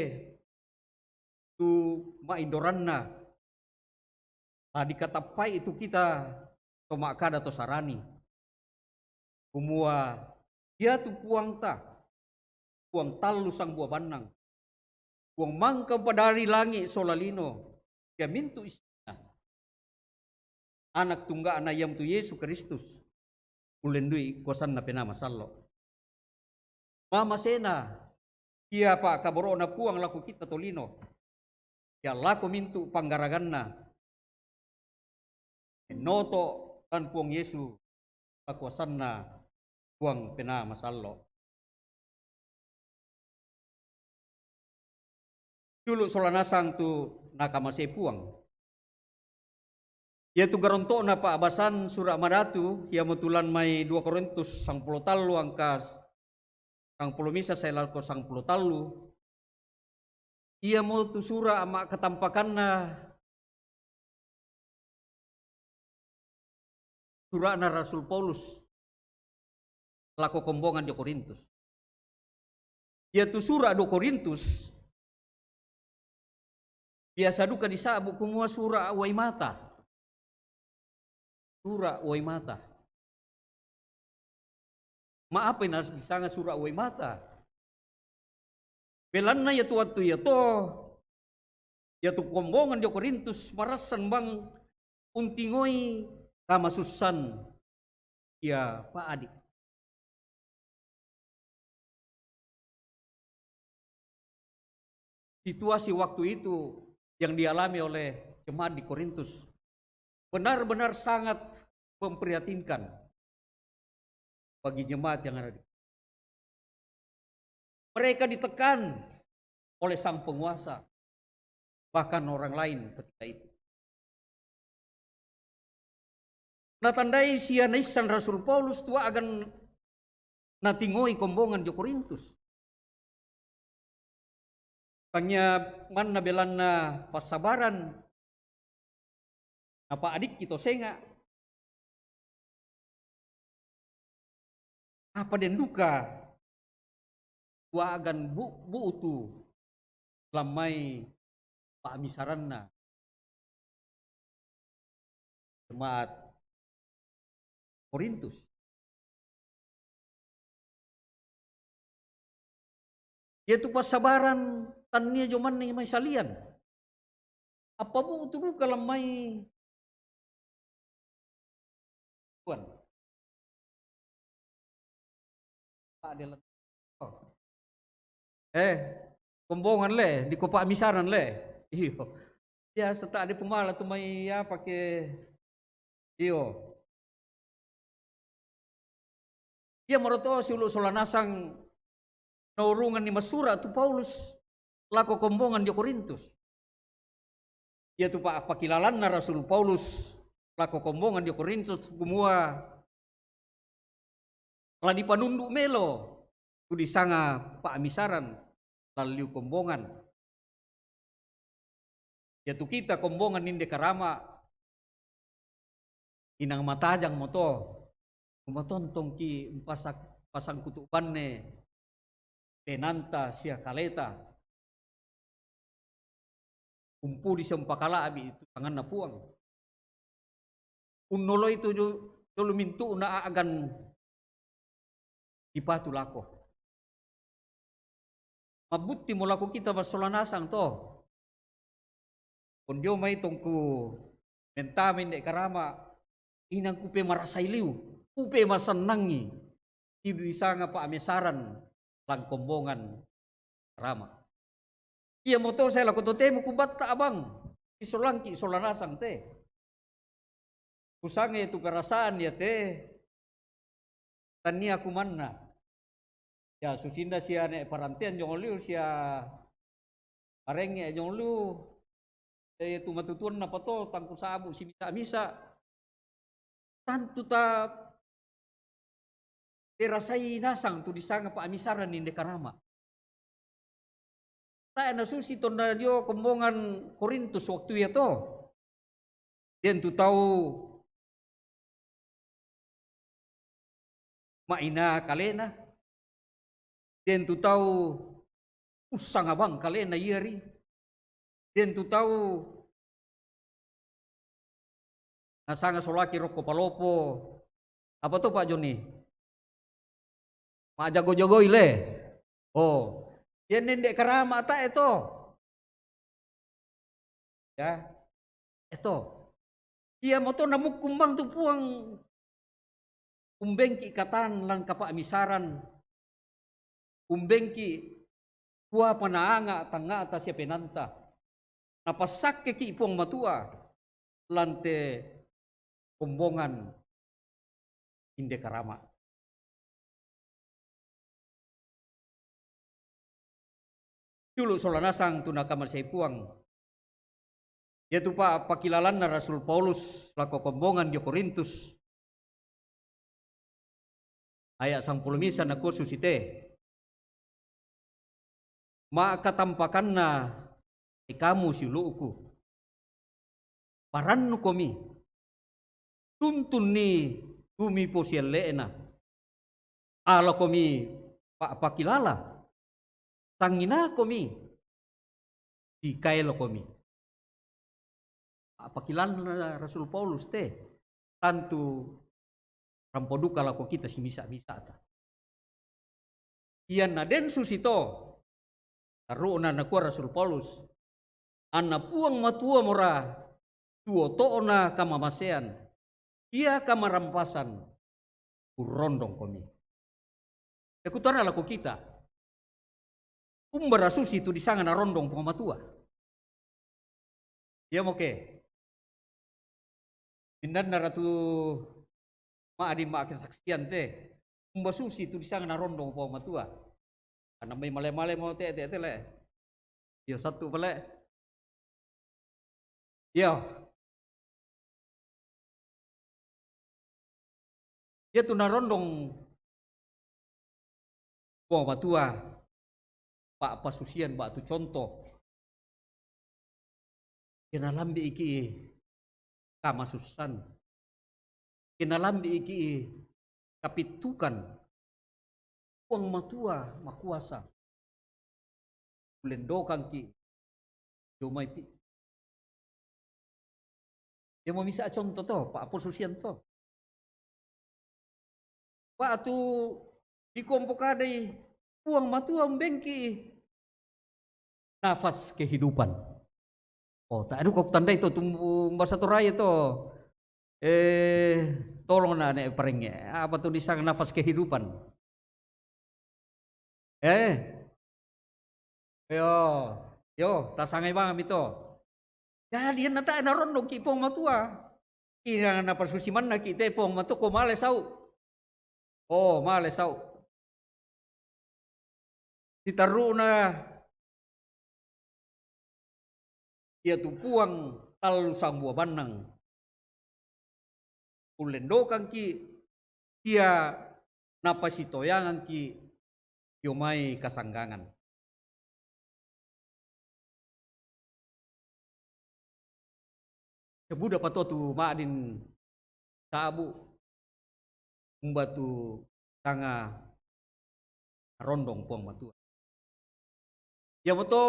tu ma'indoranna la dikatappai tu kita to ma'kada to Sarani, kumua, iatu Puangta, Puang tallu sangbua bannang, Puang mangka umpadari langi' sola lino, sia mintu' issinna, Anak tungga'na, iamotu Yesu Kristus, ullendu'i kuasanna Penaa Masallo'. Mamasena sia pa'kaboro'na Puang lako kita tolino, sia lako mintu' panggaraganna, ennoto' lan Puang Yesu, kakuasanna Puang Penaa Masallo'. Siulu' sola nasang tu nakamasei Puang. Iatu garonto'na pa'basan sura' madatu, iamotu lan mai dua Korintus sangpulo tallu angka sangpulo misa sae lako sangpulo tallu. Iamotu sura' ma'katampakanna sura'na Rasul Paulus lako kombongan dio Korintus. Iatu sura' dua Korintus biasa duka disa'bu' kumua sura' uai mata. Sura' uai mata. Ma'apai na disanga sura' uai mata? Belanna iatu wattu iato, iatu kombongan dio Korintus marassan bang untingoi kamasussan sia pa'adi'. Situasi waktu itu yang dialami oleh jemaat di Korintus benar-benar sangat memprihatinkan bagi jemaat yang ada di. Mereka ditekan oleh sang penguasa, bahkan orang lain ketika itu. Natandai sia naissan Rasul Paulus tu a'gan natingoi kombongan dio Korintus. Tangia manna belanna passabaran napa'adikki to senga'. Apa den duka tu a'gan bu-, bu'tu lan mai pa'misaranna jemaat Korintus. Iatu passabarang tannia jomanna mai salian. Appabu'tu duka lammai Puang. Pak, dia let-, oh. Eh, kombongan le, dikua pa'misaran le. Iyo. Biasa ta' dipumala tu mai apa ke. Iyo. Iamoro to siulu' sola nasang naurunganni massura' tu Paulus lako kombongan dio Korintus. Iatu pa'pakilalanna Rasul Paulus lako kombongan dio Korintus kumua la dipanundu' melo tu disanga pa'misaran lan liu kombongan. Iatu kita kombongan inde karama, inang matajang mo to, kumatontongki' mpasa-, pasangkutu' banne penanta sia kaleta. Umpudi sia umpakala'bi' tu tanganna Puang. Unnoloi tu jo-, jolo mintu'na a'gan dipatu lako. Mabbuttimo lako kita massola nasang to. Kondio mai tongku mentama inde karama, inang kupemarasai liu, kupemasennangi, idu isanga pa'misaran lan kombongan karama. Iamoto sae lako totemu kubatta' abang, isolangki' sola nasang te. Kusanga iatu perasaan iate tannia kumanna. Ia susinna sia ne parantean jong liu sia arengnge' jong liu, iatu matutuanna pato tangku sabu simisa-misa. Tantu ta perasai nasang tu disanga pa'misaran inde karama. Tae' nasusi tonna dio kombongan Korintus waktu iato. Den tu tau ma'ina kalena, den tu tau ussanga bang kalena iari, den tu tau nasanga solaki rokko palopo, apa to, Pak Joni? Ma'jago-jagoi le. Oh, ianne inde karama tae' to. Ya. Eto. Iamoto namukkung bang tu Puang, umbengki' katan lan kapa'misaran, umbengki' kuapa naanga' tangnga'ta sia penanta. Napassakkeki' Puang Matua lan te kombongan inde karama. Siulu' sola nasang tu nakamaseai Puang. Iatu pa'pakilalanna Rasul Paulus lako kombongan dio Korintus. Aya' sangpulo misa nakua susi te, ma'katampakanna e kamu siulu'ku. Parannukomi, tuntunni tu miposielle'na. Alakomi pa'pakilala, sanginakomi, sikaelokomi. Pa'pakilalanna Rasul Paulus te, tantu rampo duka lako kita simisa-misata. Ianna den susito, taru'na nakua Rasul Paulus, anna Puang Matua mora tuoto'na kamamasean, sia kamarampasan, kurrondongkomi. Ekutana lako kita, umbara susi tu disanga narondong Puang Matua? Iamo ke. Pinnanna ratu ma'di ma'kesaksian te. Umba susi tu disanga narondong Puang Matua. Anna mai male-male mo te, te, te le. Io satu pale. Io. Iatu narondong Puang Matua, pa'pasusian ba'tu conto. Ke nalambi'iki' kamasussan, ke nalambi'iki' kapittukan, Puang Matua makuasa. Kulendokangki' jomai pi-, Dia mo misa contoh to, pa apostle Sian to. Waktu di kompo kadai Puang Matua umbengki nafas kehidupan. Oh, tak ada kau tandai to tumbuh bahasa Toraja to. Eh, tolong na ne parenge. Apa tu di sana nafas kehidupan? Eh. Yo, yo, tasangai bang mito. Jadi, na ta na rondong ki Puang Matua. Ina na pasusi manna ki te Puang Matua ko male sau. Oh, male sau. Sitaruna ia tu Puang tallu sangbua bannang. Ullendokangki sia napasitoyangangki io mai kasanggangan. Sebuda pato tu ma'din sabu umba tu sanga rondong Puang Matua. Iamoto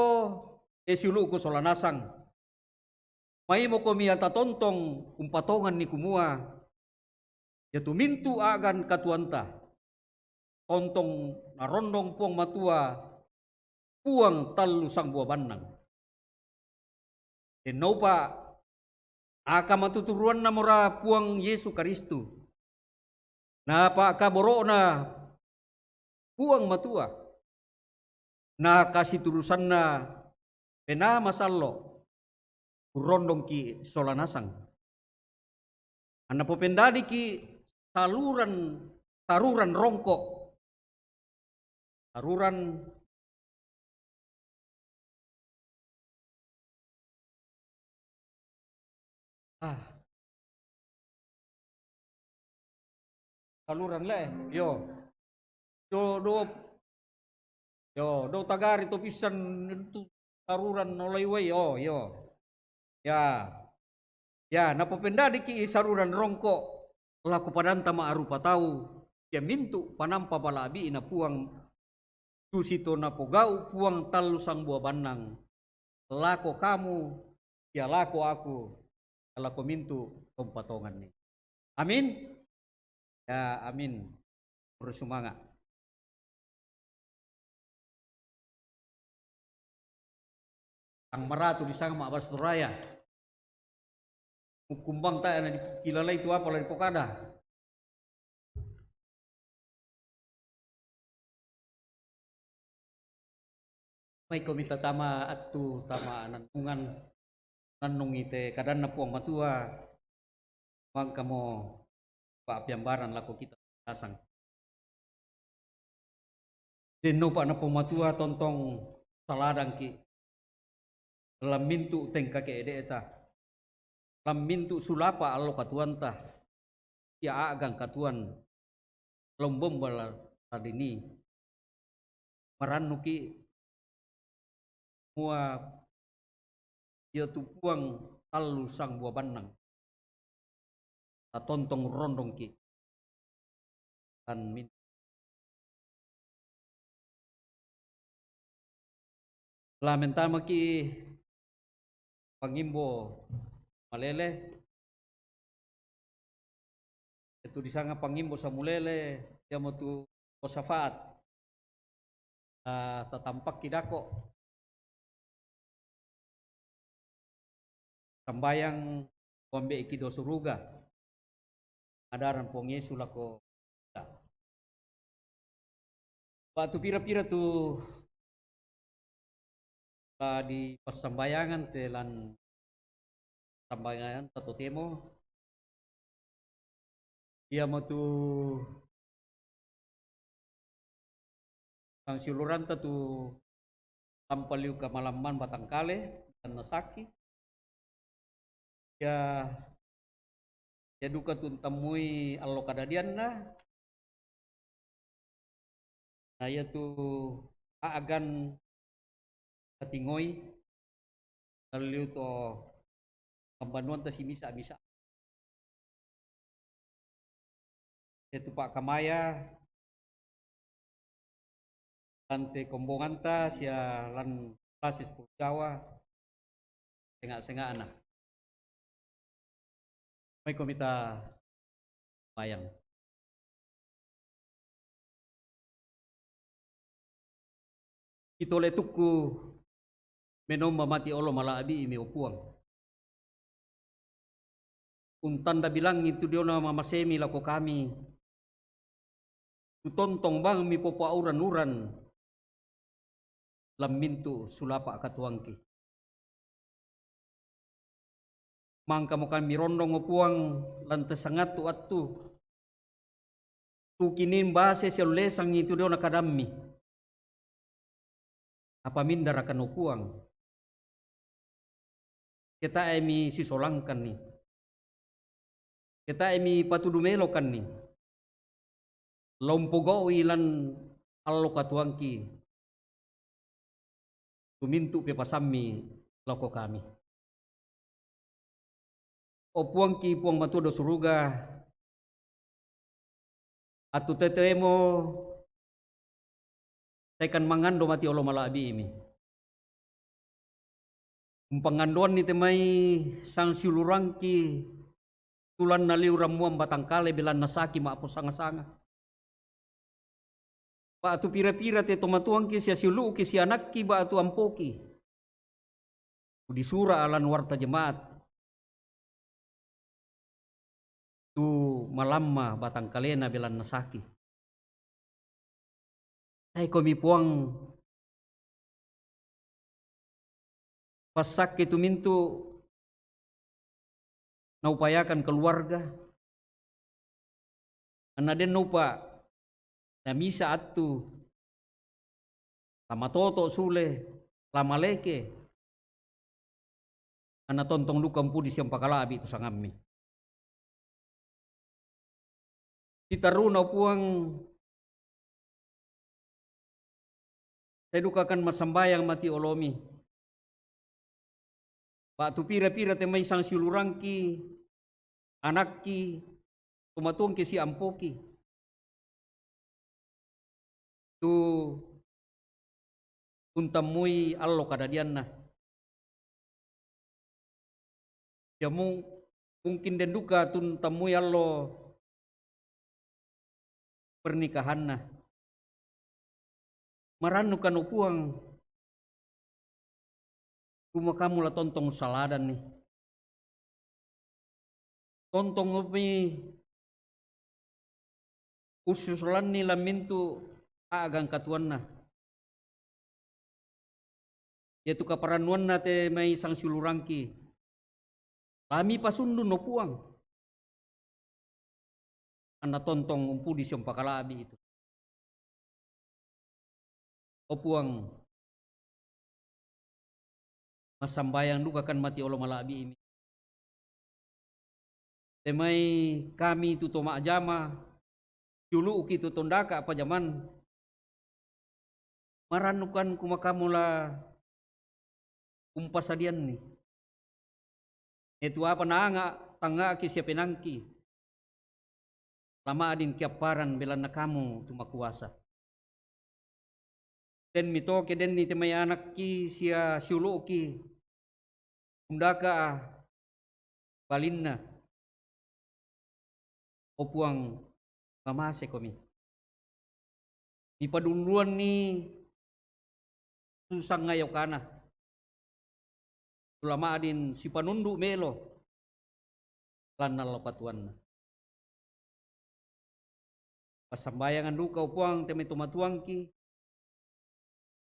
e siulu'ku sola nasang. Maimo komi ata tontong umpatongan ni kumua, ia tu mintu' a'gan katuanta, tontong narondong Puang Matua, Puang tallu sangbua bannang. Dennoupa aka matuturuanna mora Puang Yesu Karistu, na pa'kaboro'na Puang Matua, na kasiturusanna Penaa Masallo, urrondongki sola nasang. Anna popendadiki saluran, saruran rongko'. Saruran, ah. Saluran le, yo. Do, do, yo, do tagari to pissan tu saruran olai wai, oh, yo. Ya. Ya, napopendadiki saruran rongko' lako padanta ma'rupa tau, sia mintu' panampa pala'bi'na Puang, susi to napogau' Puang tallu sangbua bannang lako kamu, sia lako aku, lako mintu' to umpatonganni. Amin. Ya, amin. Terus sumanga'. Tang maratu di sanga ma'basturaya. Mukkumbang tae' na dikilalai tu apa la dipokada. Maiko mita tama attu, tama nannungan, nannungi te kadanna Puang Matua, mangkamo pa'piambaran lako kita nasang. Dennoupa na Puang Matua tontong saladangki lammintu' tengka ke'de'ta, lammintu' sulapa allo katuanta, sia a'gang katuan lombomba la-, ladini. Marannuki mua ia tu Puang tallu sangbua bannang. Tatontong rondongki. Tan min-, la mentamaki pangimbo malele. Itu di sanga pangimbo samulele, iamotu ko syafaat. Ah, tatampakki dako'. Sambayang kuambe'ki do suruga. Adaran Puang Yesu lako kita. Ba'tu pira-pira tu la dipassambayangan te lan sambayanganta totemo. Iamotu sangsiuluranta tu tampaliu kamalamman batangkale, tannasaki. Ia, ia duka tu ntammui allo kadadianna, na iatu a'gan tatingoi, talliu to kambanuanta simisa-misa. Iatu pa'kamaya lan te kombonganta sia lan Klasis Pulo Jawa, senga'-senga'na. Mai ko mita mayang. Itole tukku menomba mati olo mala'bi'imi, o Puang. Untanda bilangi tu diona mamasemi lako kami, tu tontong bang mipopauran-uran lammintu sulapa katuangki. Mangkamo kami rondong, o Puang, lan te sangattu attu. Tu kinimbase siollesangi tu diona kadammi. Apa mindarakan, o Puang? Ketaemi sisolangkanni. Ketaemi patudu melokanni. Lompogau'i lan allo katuangki tumintu pepasammi lako kami. O Puangki, Puang Matua do Suruga, attu tetemo tekan mangando mati olo mala'bi'imi. Umpangandoanni te mai sangsiulurangki tulanna liu rammuang batangkale belanna saki ma'posanga-sanga. Ba'tu pira-pira te tomatuangki sia siulu'ki sia anakki ba'tu ampoki. Udisura lan warta jemaat tu malamma batangkalena belanna saki. Tae komi, Puang, passakke tumintu naupayakan keluarga, anna den naupa namisa attu, la matoto sule, la maleke, anna tontong duka umpudi siampakala'bi tu sangammi. Sitaruna, o Puang, sai dukakan massambayang mati olomi. Ba'tu pira-pira te mai sangsiulurangki, anakki, tomatuangki sia ampoki. Tu untammui allo kadadianna. Sia mu-, mungkin den duka tu untammui allo pernikahanna. Marannukan, o Puang, kumua kamu la tontong ussaladanni. Tontong mi ussusolanni lammintu a'gang katuanna. Iatu kaparannuanna te mai sangsiulurangki, la mipasundun, o Puang, anna tontong umpudi siampakala'bi itu. O Puang, massambayang dukakan mati olo mala'bi'imi. Te mai kami tu to ma'jama, siulu'ki tu tondaka pajaman. Marannukan kumua kamu la umpasadianni. Iatu apa naanga tangnga'ki sia penaangki, la ma'din kiapparan belanna kamu tu makuasa. Denmi to ke denni te mai anakki sia siulu'ki undaka balinna. O Puang, mamase komi. Mipadulluanni susang ayokana. Tula ma'din sipanundu melo lanna lao patuanna. Passambayangan duka, o Puang, te mai to matuangki,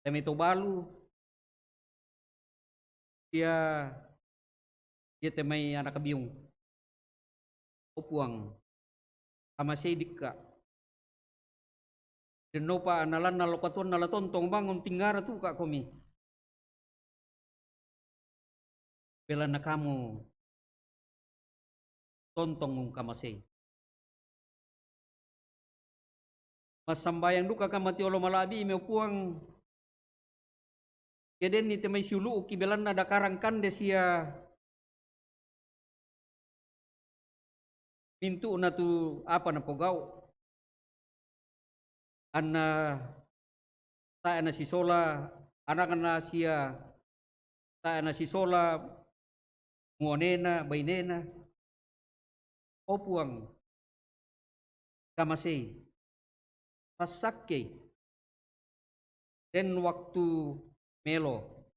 te mai to balu, sia, sia te mai anak biung. O Puang, kamasei dikka. Dennopa anna lanna lao patuanna la tontong bangun tingara tuka komi. Belanna kamu tontong ungkamasei. Massambayang dukakan mati olo mala'bi'imi, o Puang, ke denni te mai siulu'ki belanna dakarang kande sia mintu'na tu apa napogau'. Anna tae' nasisola anakna sia tae' nasisola muanena, bainena. O Puang, kamasei, passakkei, den waktu melo,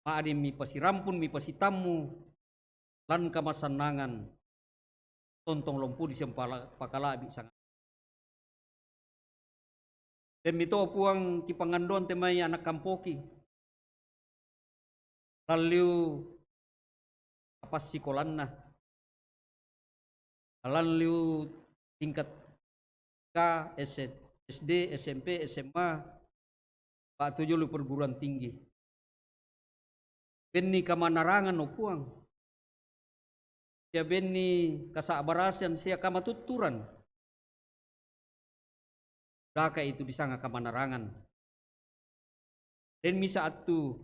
ma'din mipasirampun, mipasitammu lan kamasannangan, tontong lompudi siampala-, pakala'bi sanga. Demmi to Puang kipangandoan te mai anak kampoki, lalliu apassikolanna, lalliu tingkat K, S D, S M P, S M A, pa'tu jolo perguruan tinggi. Benni kamanarangan, o Puang, sia benni kasa'barasan sia kamatutturan. Daka itu disanga kamanarangan. Den misa attu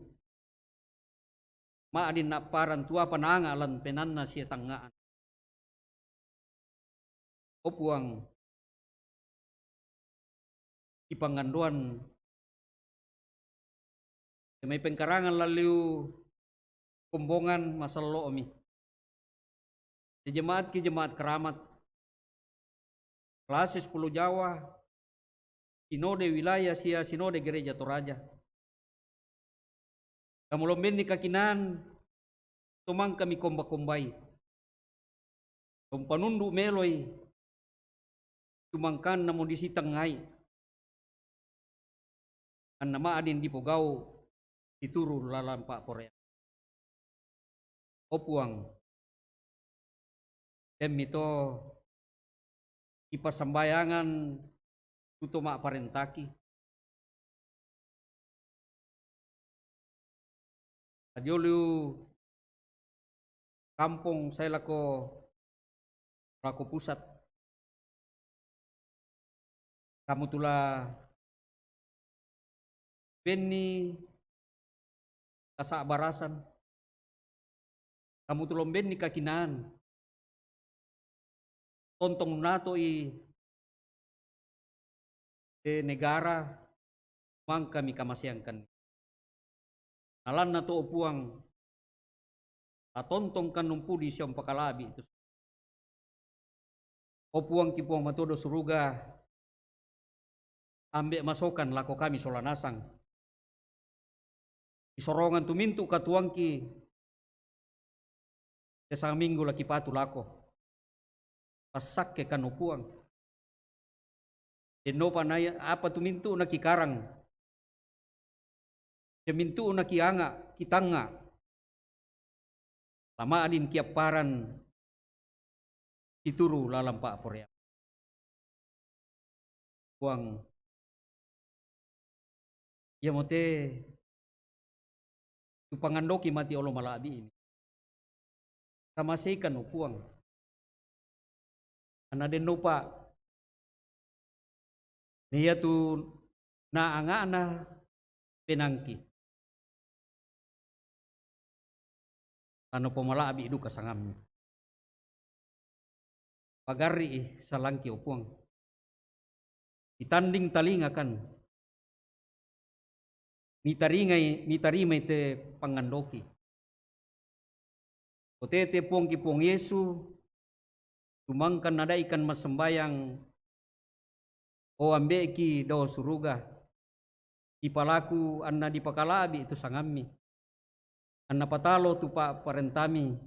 ma'din napparang tu apa naanga lan penanna sia tangnga'na. O Puang, kipangandoan te mai pengkarangan lalliu Kombongan, masello'mi. Jemaat ki jemaat keramat, Klasis Pulo Jawa, Sinode Wilayah sia Sinode Gereja Toraja. Kamu lombenni kakinaan, to mangkami komba-kombai. To mpanundu meloi, tu mangkanna mo disitengngai. Anna ma'din dipogau situru lalan pa'poraian. O Puang, demmi to kipassambayangan tu to ma'parentaki. Adioliu kampong sai lako, lako pusat. Kamu tula benni kasa'barasan. Kamu tula benni kakinaan. Tontong nato'i te negara, mangkami kamaseangkan. Alanna to, o Puang, tatontongkan umpudi sia umpakala'bi itu. O Puang ki Puang matodo suruga, ambe' masokan lako kami sola nasang. Isorongan tu mintu' katuoangki, te saminggu la kipatu lako. Passakkekan, o Puang. Dennopa nai apa tu mintu'na kikarang, sia mintu'na kianga', kitangnga', la ma'din kiapparan situru lalan pa'poraian. Puang, iamote tu pangandoki mati olo mala'bi'mi. Kamaseikan, o Puang. Anna dennopa naiatu naanga'na penaangki, tanopomala'bi duka sangammi. Pagarri'i salangki, o Puang. Mitanding talingakan. Mitaringai, mitarimai te pangandoki. Otete Puangki Puang Yesu, tumangkan nada'ikan massambayang, o ambe'ki dao suruga, kipalaku anna dipakala'bi tu sangammi, anna patalo tu pa'parentami,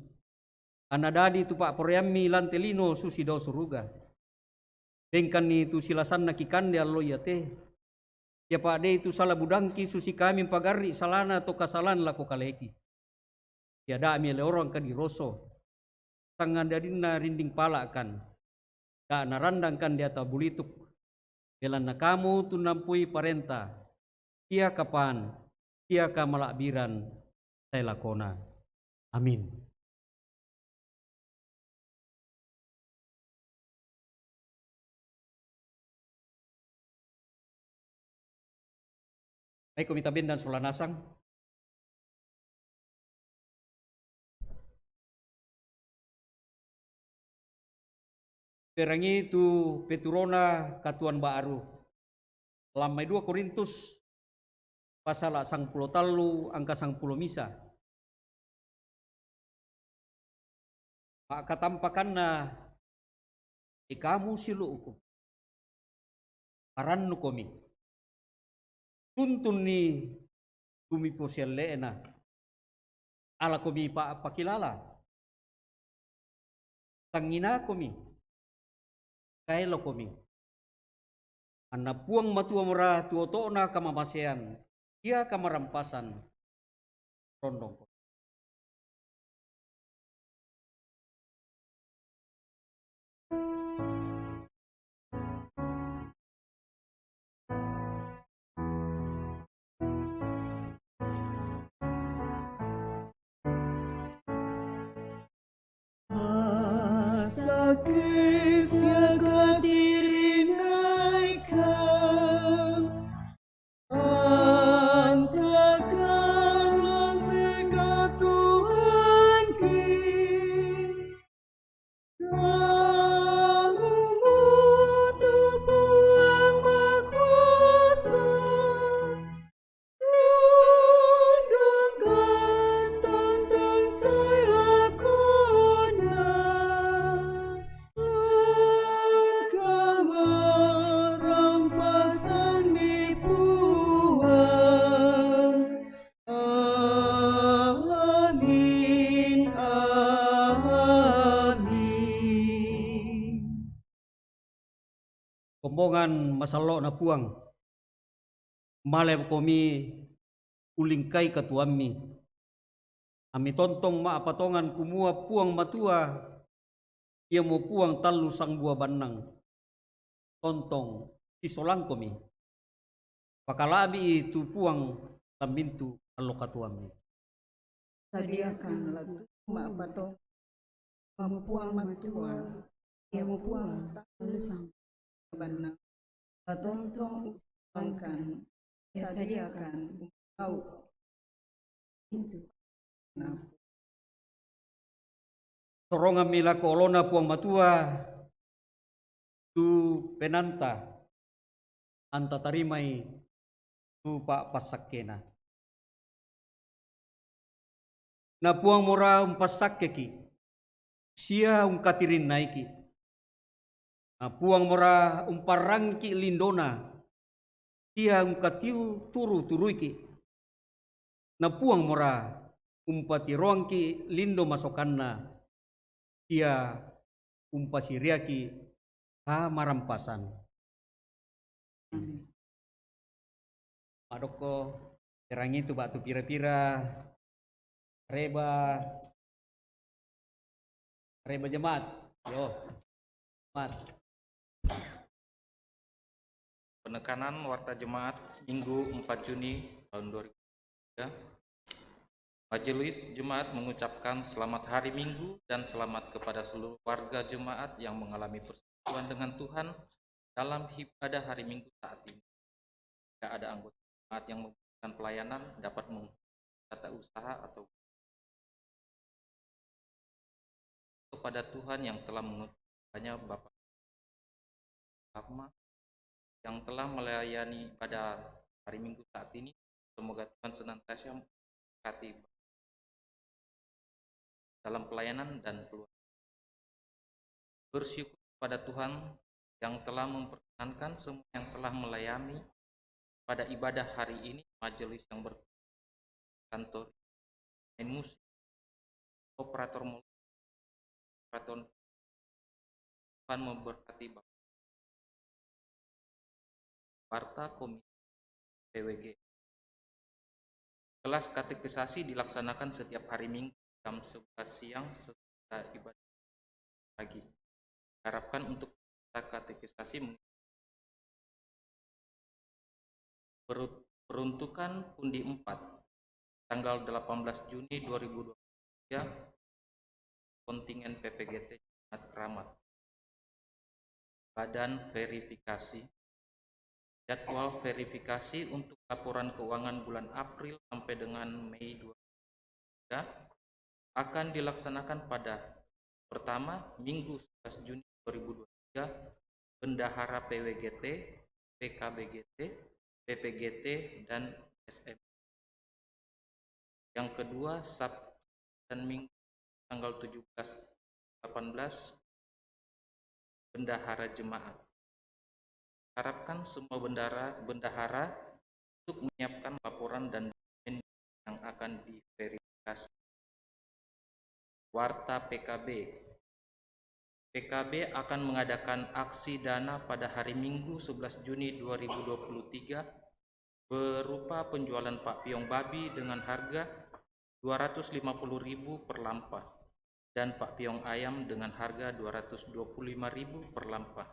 anna dadi tu pa'poraiammi lan te lino susi dao suruga. Bengkanni tu silasanna kikande allo iate, sia pa'dei tu sala budangki susi kami mpagarri' salana to kasalan lako kaleki. Sia da'mi leorangkan diroso, sangadadinna rinding pala'kan, da' narandangkan deata bulituk, belanna kamu tu nampui parenta, sia kapaan, sia kamala'biran sae lakona. Amin. Aiko mita bendan sola nasang. Perangi tu peturona katuoan ba'ru. Lammai dua Korintus pasala sangpulo tallu angka sangpulo misa. Ma'katampakanna Ikamu silu'uku. Parannukomi. Tuntunni kumiposielle'na. Alakomi pa-, pakilala. Tangnginakomi. Kaelokomi. Anna Puang Matua mora tuoto'na kamamasean, sia kamarampasan, rondongko. Asakis ya katirinaikan. Antakan lantika Tuhanki. Kamu mutu Puang Makuasa. Undangkan tantang sai lakona. Langkah merampasan mi Puang. Amin, amin. Kombongan masallo'na Puang. Malekomi ulingkai katuoammi. Ami tontong ma'patongan kumua Puang Matua, iamo Puang tallu sangbua bannang. Tontong sisolangkomi. Pakala'bi'i tu Puang lammintu allo katuoammi. Sadiakan lagu ma'patongan Puang Matua, iamo Puang tallu sangbua bannang. Tatontong usangkan, sadiakan umpau. Itu. Nah. Sorongammi lako olona Puang Matua, tu penaanta, antatarimai tu pa'passakkena. Na Puang mora umpassakkeki, sia ungkatirinnaiki. Na Puang mora umparrangiki lindona, sia ungkatiu turu-turuiki. Na Puang mora umpatiroangki lindo masokanna, sia umpasiriaki kamarampasan. Madokko, erangi tu ba'tu pira-pira reba, reba jemaat. Yo. Jemaat. Penekanan Warta Jemaat Minggu empat Juni tahun dua ribu dua puluh tiga. Majelis Jemaat mengucapkan selamat hari Minggu dan selamat kepada seluruh warga jemaat yang mengalami persekutuan dengan Tuhan dalam ibadah hari Minggu saat ini. Jika ada anggota jemaat yang membutuhkan pelayanan, dapat menghubungi tata usaha atau kepada Tuhan yang telah mengutuskannya Bapak Lama yang telah melayani pada hari Minggu saat ini. Semoga Tuhan senantiasa memberkati dalam pelayanan dan keluarga. Bersyukur kepada Tuhan yang telah memperkenankan semua yang telah melayani pada ibadah hari ini, majelis yang berkantor, main musik, operator mul-, operator Tuhan memberkati Bapak. Warta Komisi P W G. Kelas katekisasi dilaksanakan setiap hari Minggu jam sebelas siang sesudah ibadah pagi. Harapkan untuk katekisasi meng-, perut-, peruntukan Pundi empat, tanggal delapan belas Juni dua ribu dua puluh tiga, kontingen P P G T Jemaat Keramat. Badan verifikasi. Jadwal verifikasi untuk laporan keuangan bulan April sampai dengan Mei dua ribu dua puluh tiga akan dilaksanakan pada, pertama, Minggu sebelas Juni dua ribu dua puluh tiga, Bendahara P W G T, P K B G T, P P G T, dan S M. Yang kedua, Sabtu dan Minggu tanggal tujuh belas, delapan belas, bendahara jemaat. Harapkan semua bendahara, bendahara untuk menyiapkan laporan dan dokumen yang akan diverifikasi. Warta P K B. P K B akan mengadakan aksi dana pada hari Minggu sebelas Juni dua ribu dua puluh tiga berupa penjualan Pak Piong babi dengan harga dua ratus lima puluh ribu per lampa dan Pak Piong ayam dengan harga dua ratus dua puluh lima ribu per lampa.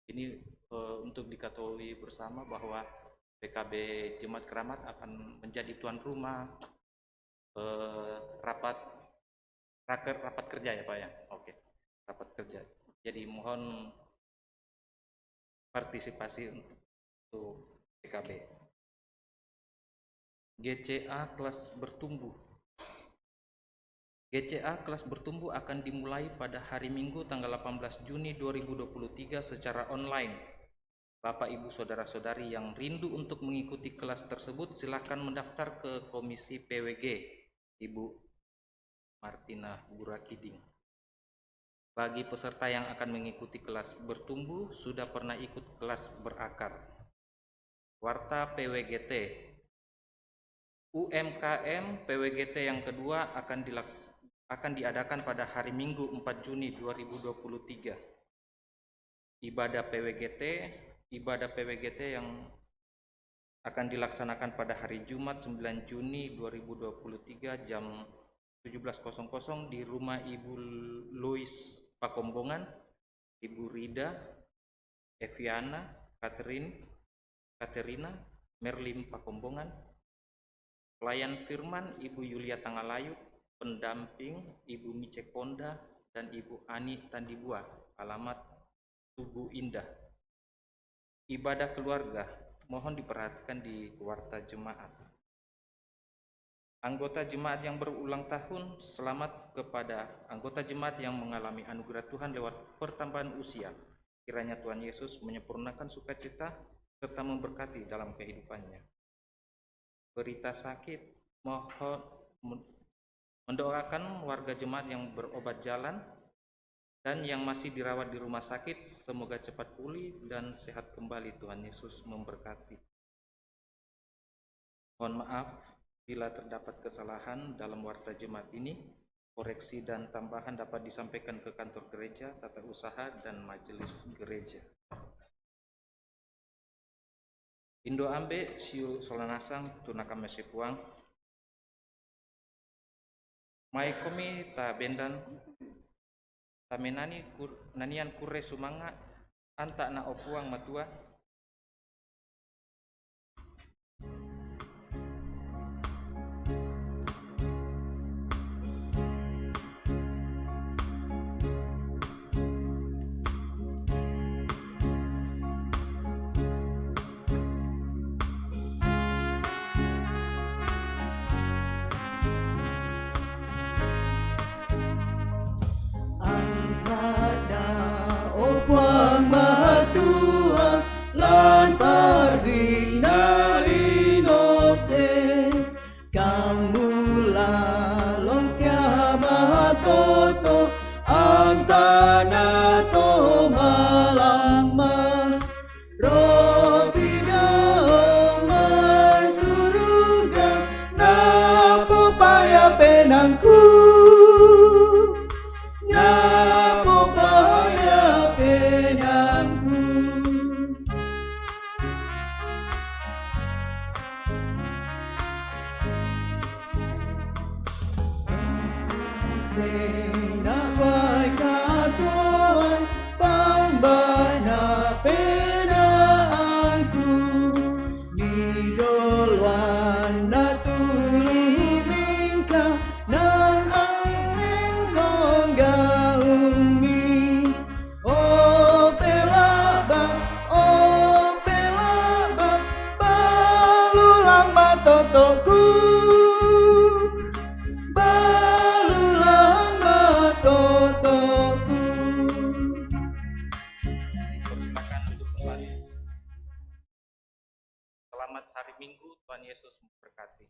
Ini, eh, untuk diketahui bersama bahwa P K B Jemaat Keramat akan menjadi tuan rumah, eh, rapat, raker-, rapat kerja ya, Pak, ya? Oke, rapat kerja. Jadi mohon partisipasi untuk P K B. G C A kelas bertumbuh. G C A kelas bertumbuh akan dimulai pada hari Minggu tanggal delapan belas Juni dua ribu dua puluh tiga secara online. Bapak, Ibu, Saudara-saudari yang rindu untuk mengikuti kelas tersebut, silakan mendaftar ke Komisi P W G, Ibu Martina Burakiding. Bagi peserta yang akan mengikuti kelas bertumbuh, sudah pernah ikut kelas berakar. Warta P W G T. U M K M P W G T yang kedua akan dilaks-, akan diadakan pada hari Minggu empat Juni dua ribu dua puluh tiga. Ibadah P W G T, ibadah P W G T yang akan dilaksanakan pada hari Jumat sembilan Juni dua ribu dua puluh tiga jam tujuh belas kosong kosong di rumah Ibu Lois Pakombongan, Ibu Rida, Eviana, Catherine, Katerina, Merlim Pakombongan, pelayan firman Ibu Yulia Tangalayu, pendamping Ibu Mice Konda dan Ibu Ani Tandibua, alamat Tugu Indah. Ibadah keluarga mohon diperhatikan di warta jemaat. Anggota jemaat yang berulang tahun, selamat kepada anggota jemaat yang mengalami anugerah Tuhan lewat pertambahan usia. Kiranya Tuhan Yesus menyempurnakan sukacita serta memberkati dalam kehidupannya. Berita sakit, mohon men-, mendoakan warga jemaat yang berobat jalan dan yang masih dirawat di rumah sakit, semoga cepat pulih dan sehat kembali. Tuhan Yesus memberkati. Mohon maaf bila terdapat kesalahan dalam warta jemaat ini. Koreksi dan tambahan dapat disampaikan ke kantor gereja, tata usaha, dan majelis gereja. Indo ambe siu sola nasang tu nakamase Puang. Mai komi ta bendan, ta menani kur-, nanian kure sumanga, anta na o Puang Matua. Antada o Puang Matua lan pardinalinote, kamula lonsia matoto, antana to malama. Robi jama suruga, napopaya penangku, napopaya penangku. Sena wai katoan, tambana penangku, nidoloan na tuli mingka, nang angin kongga umi. O pelaba, o pelaba, balulang matotoku, balulang matotoku. Persilakan duduk kembali. Selamat hari Minggu, Tuhan Yesus memberkati.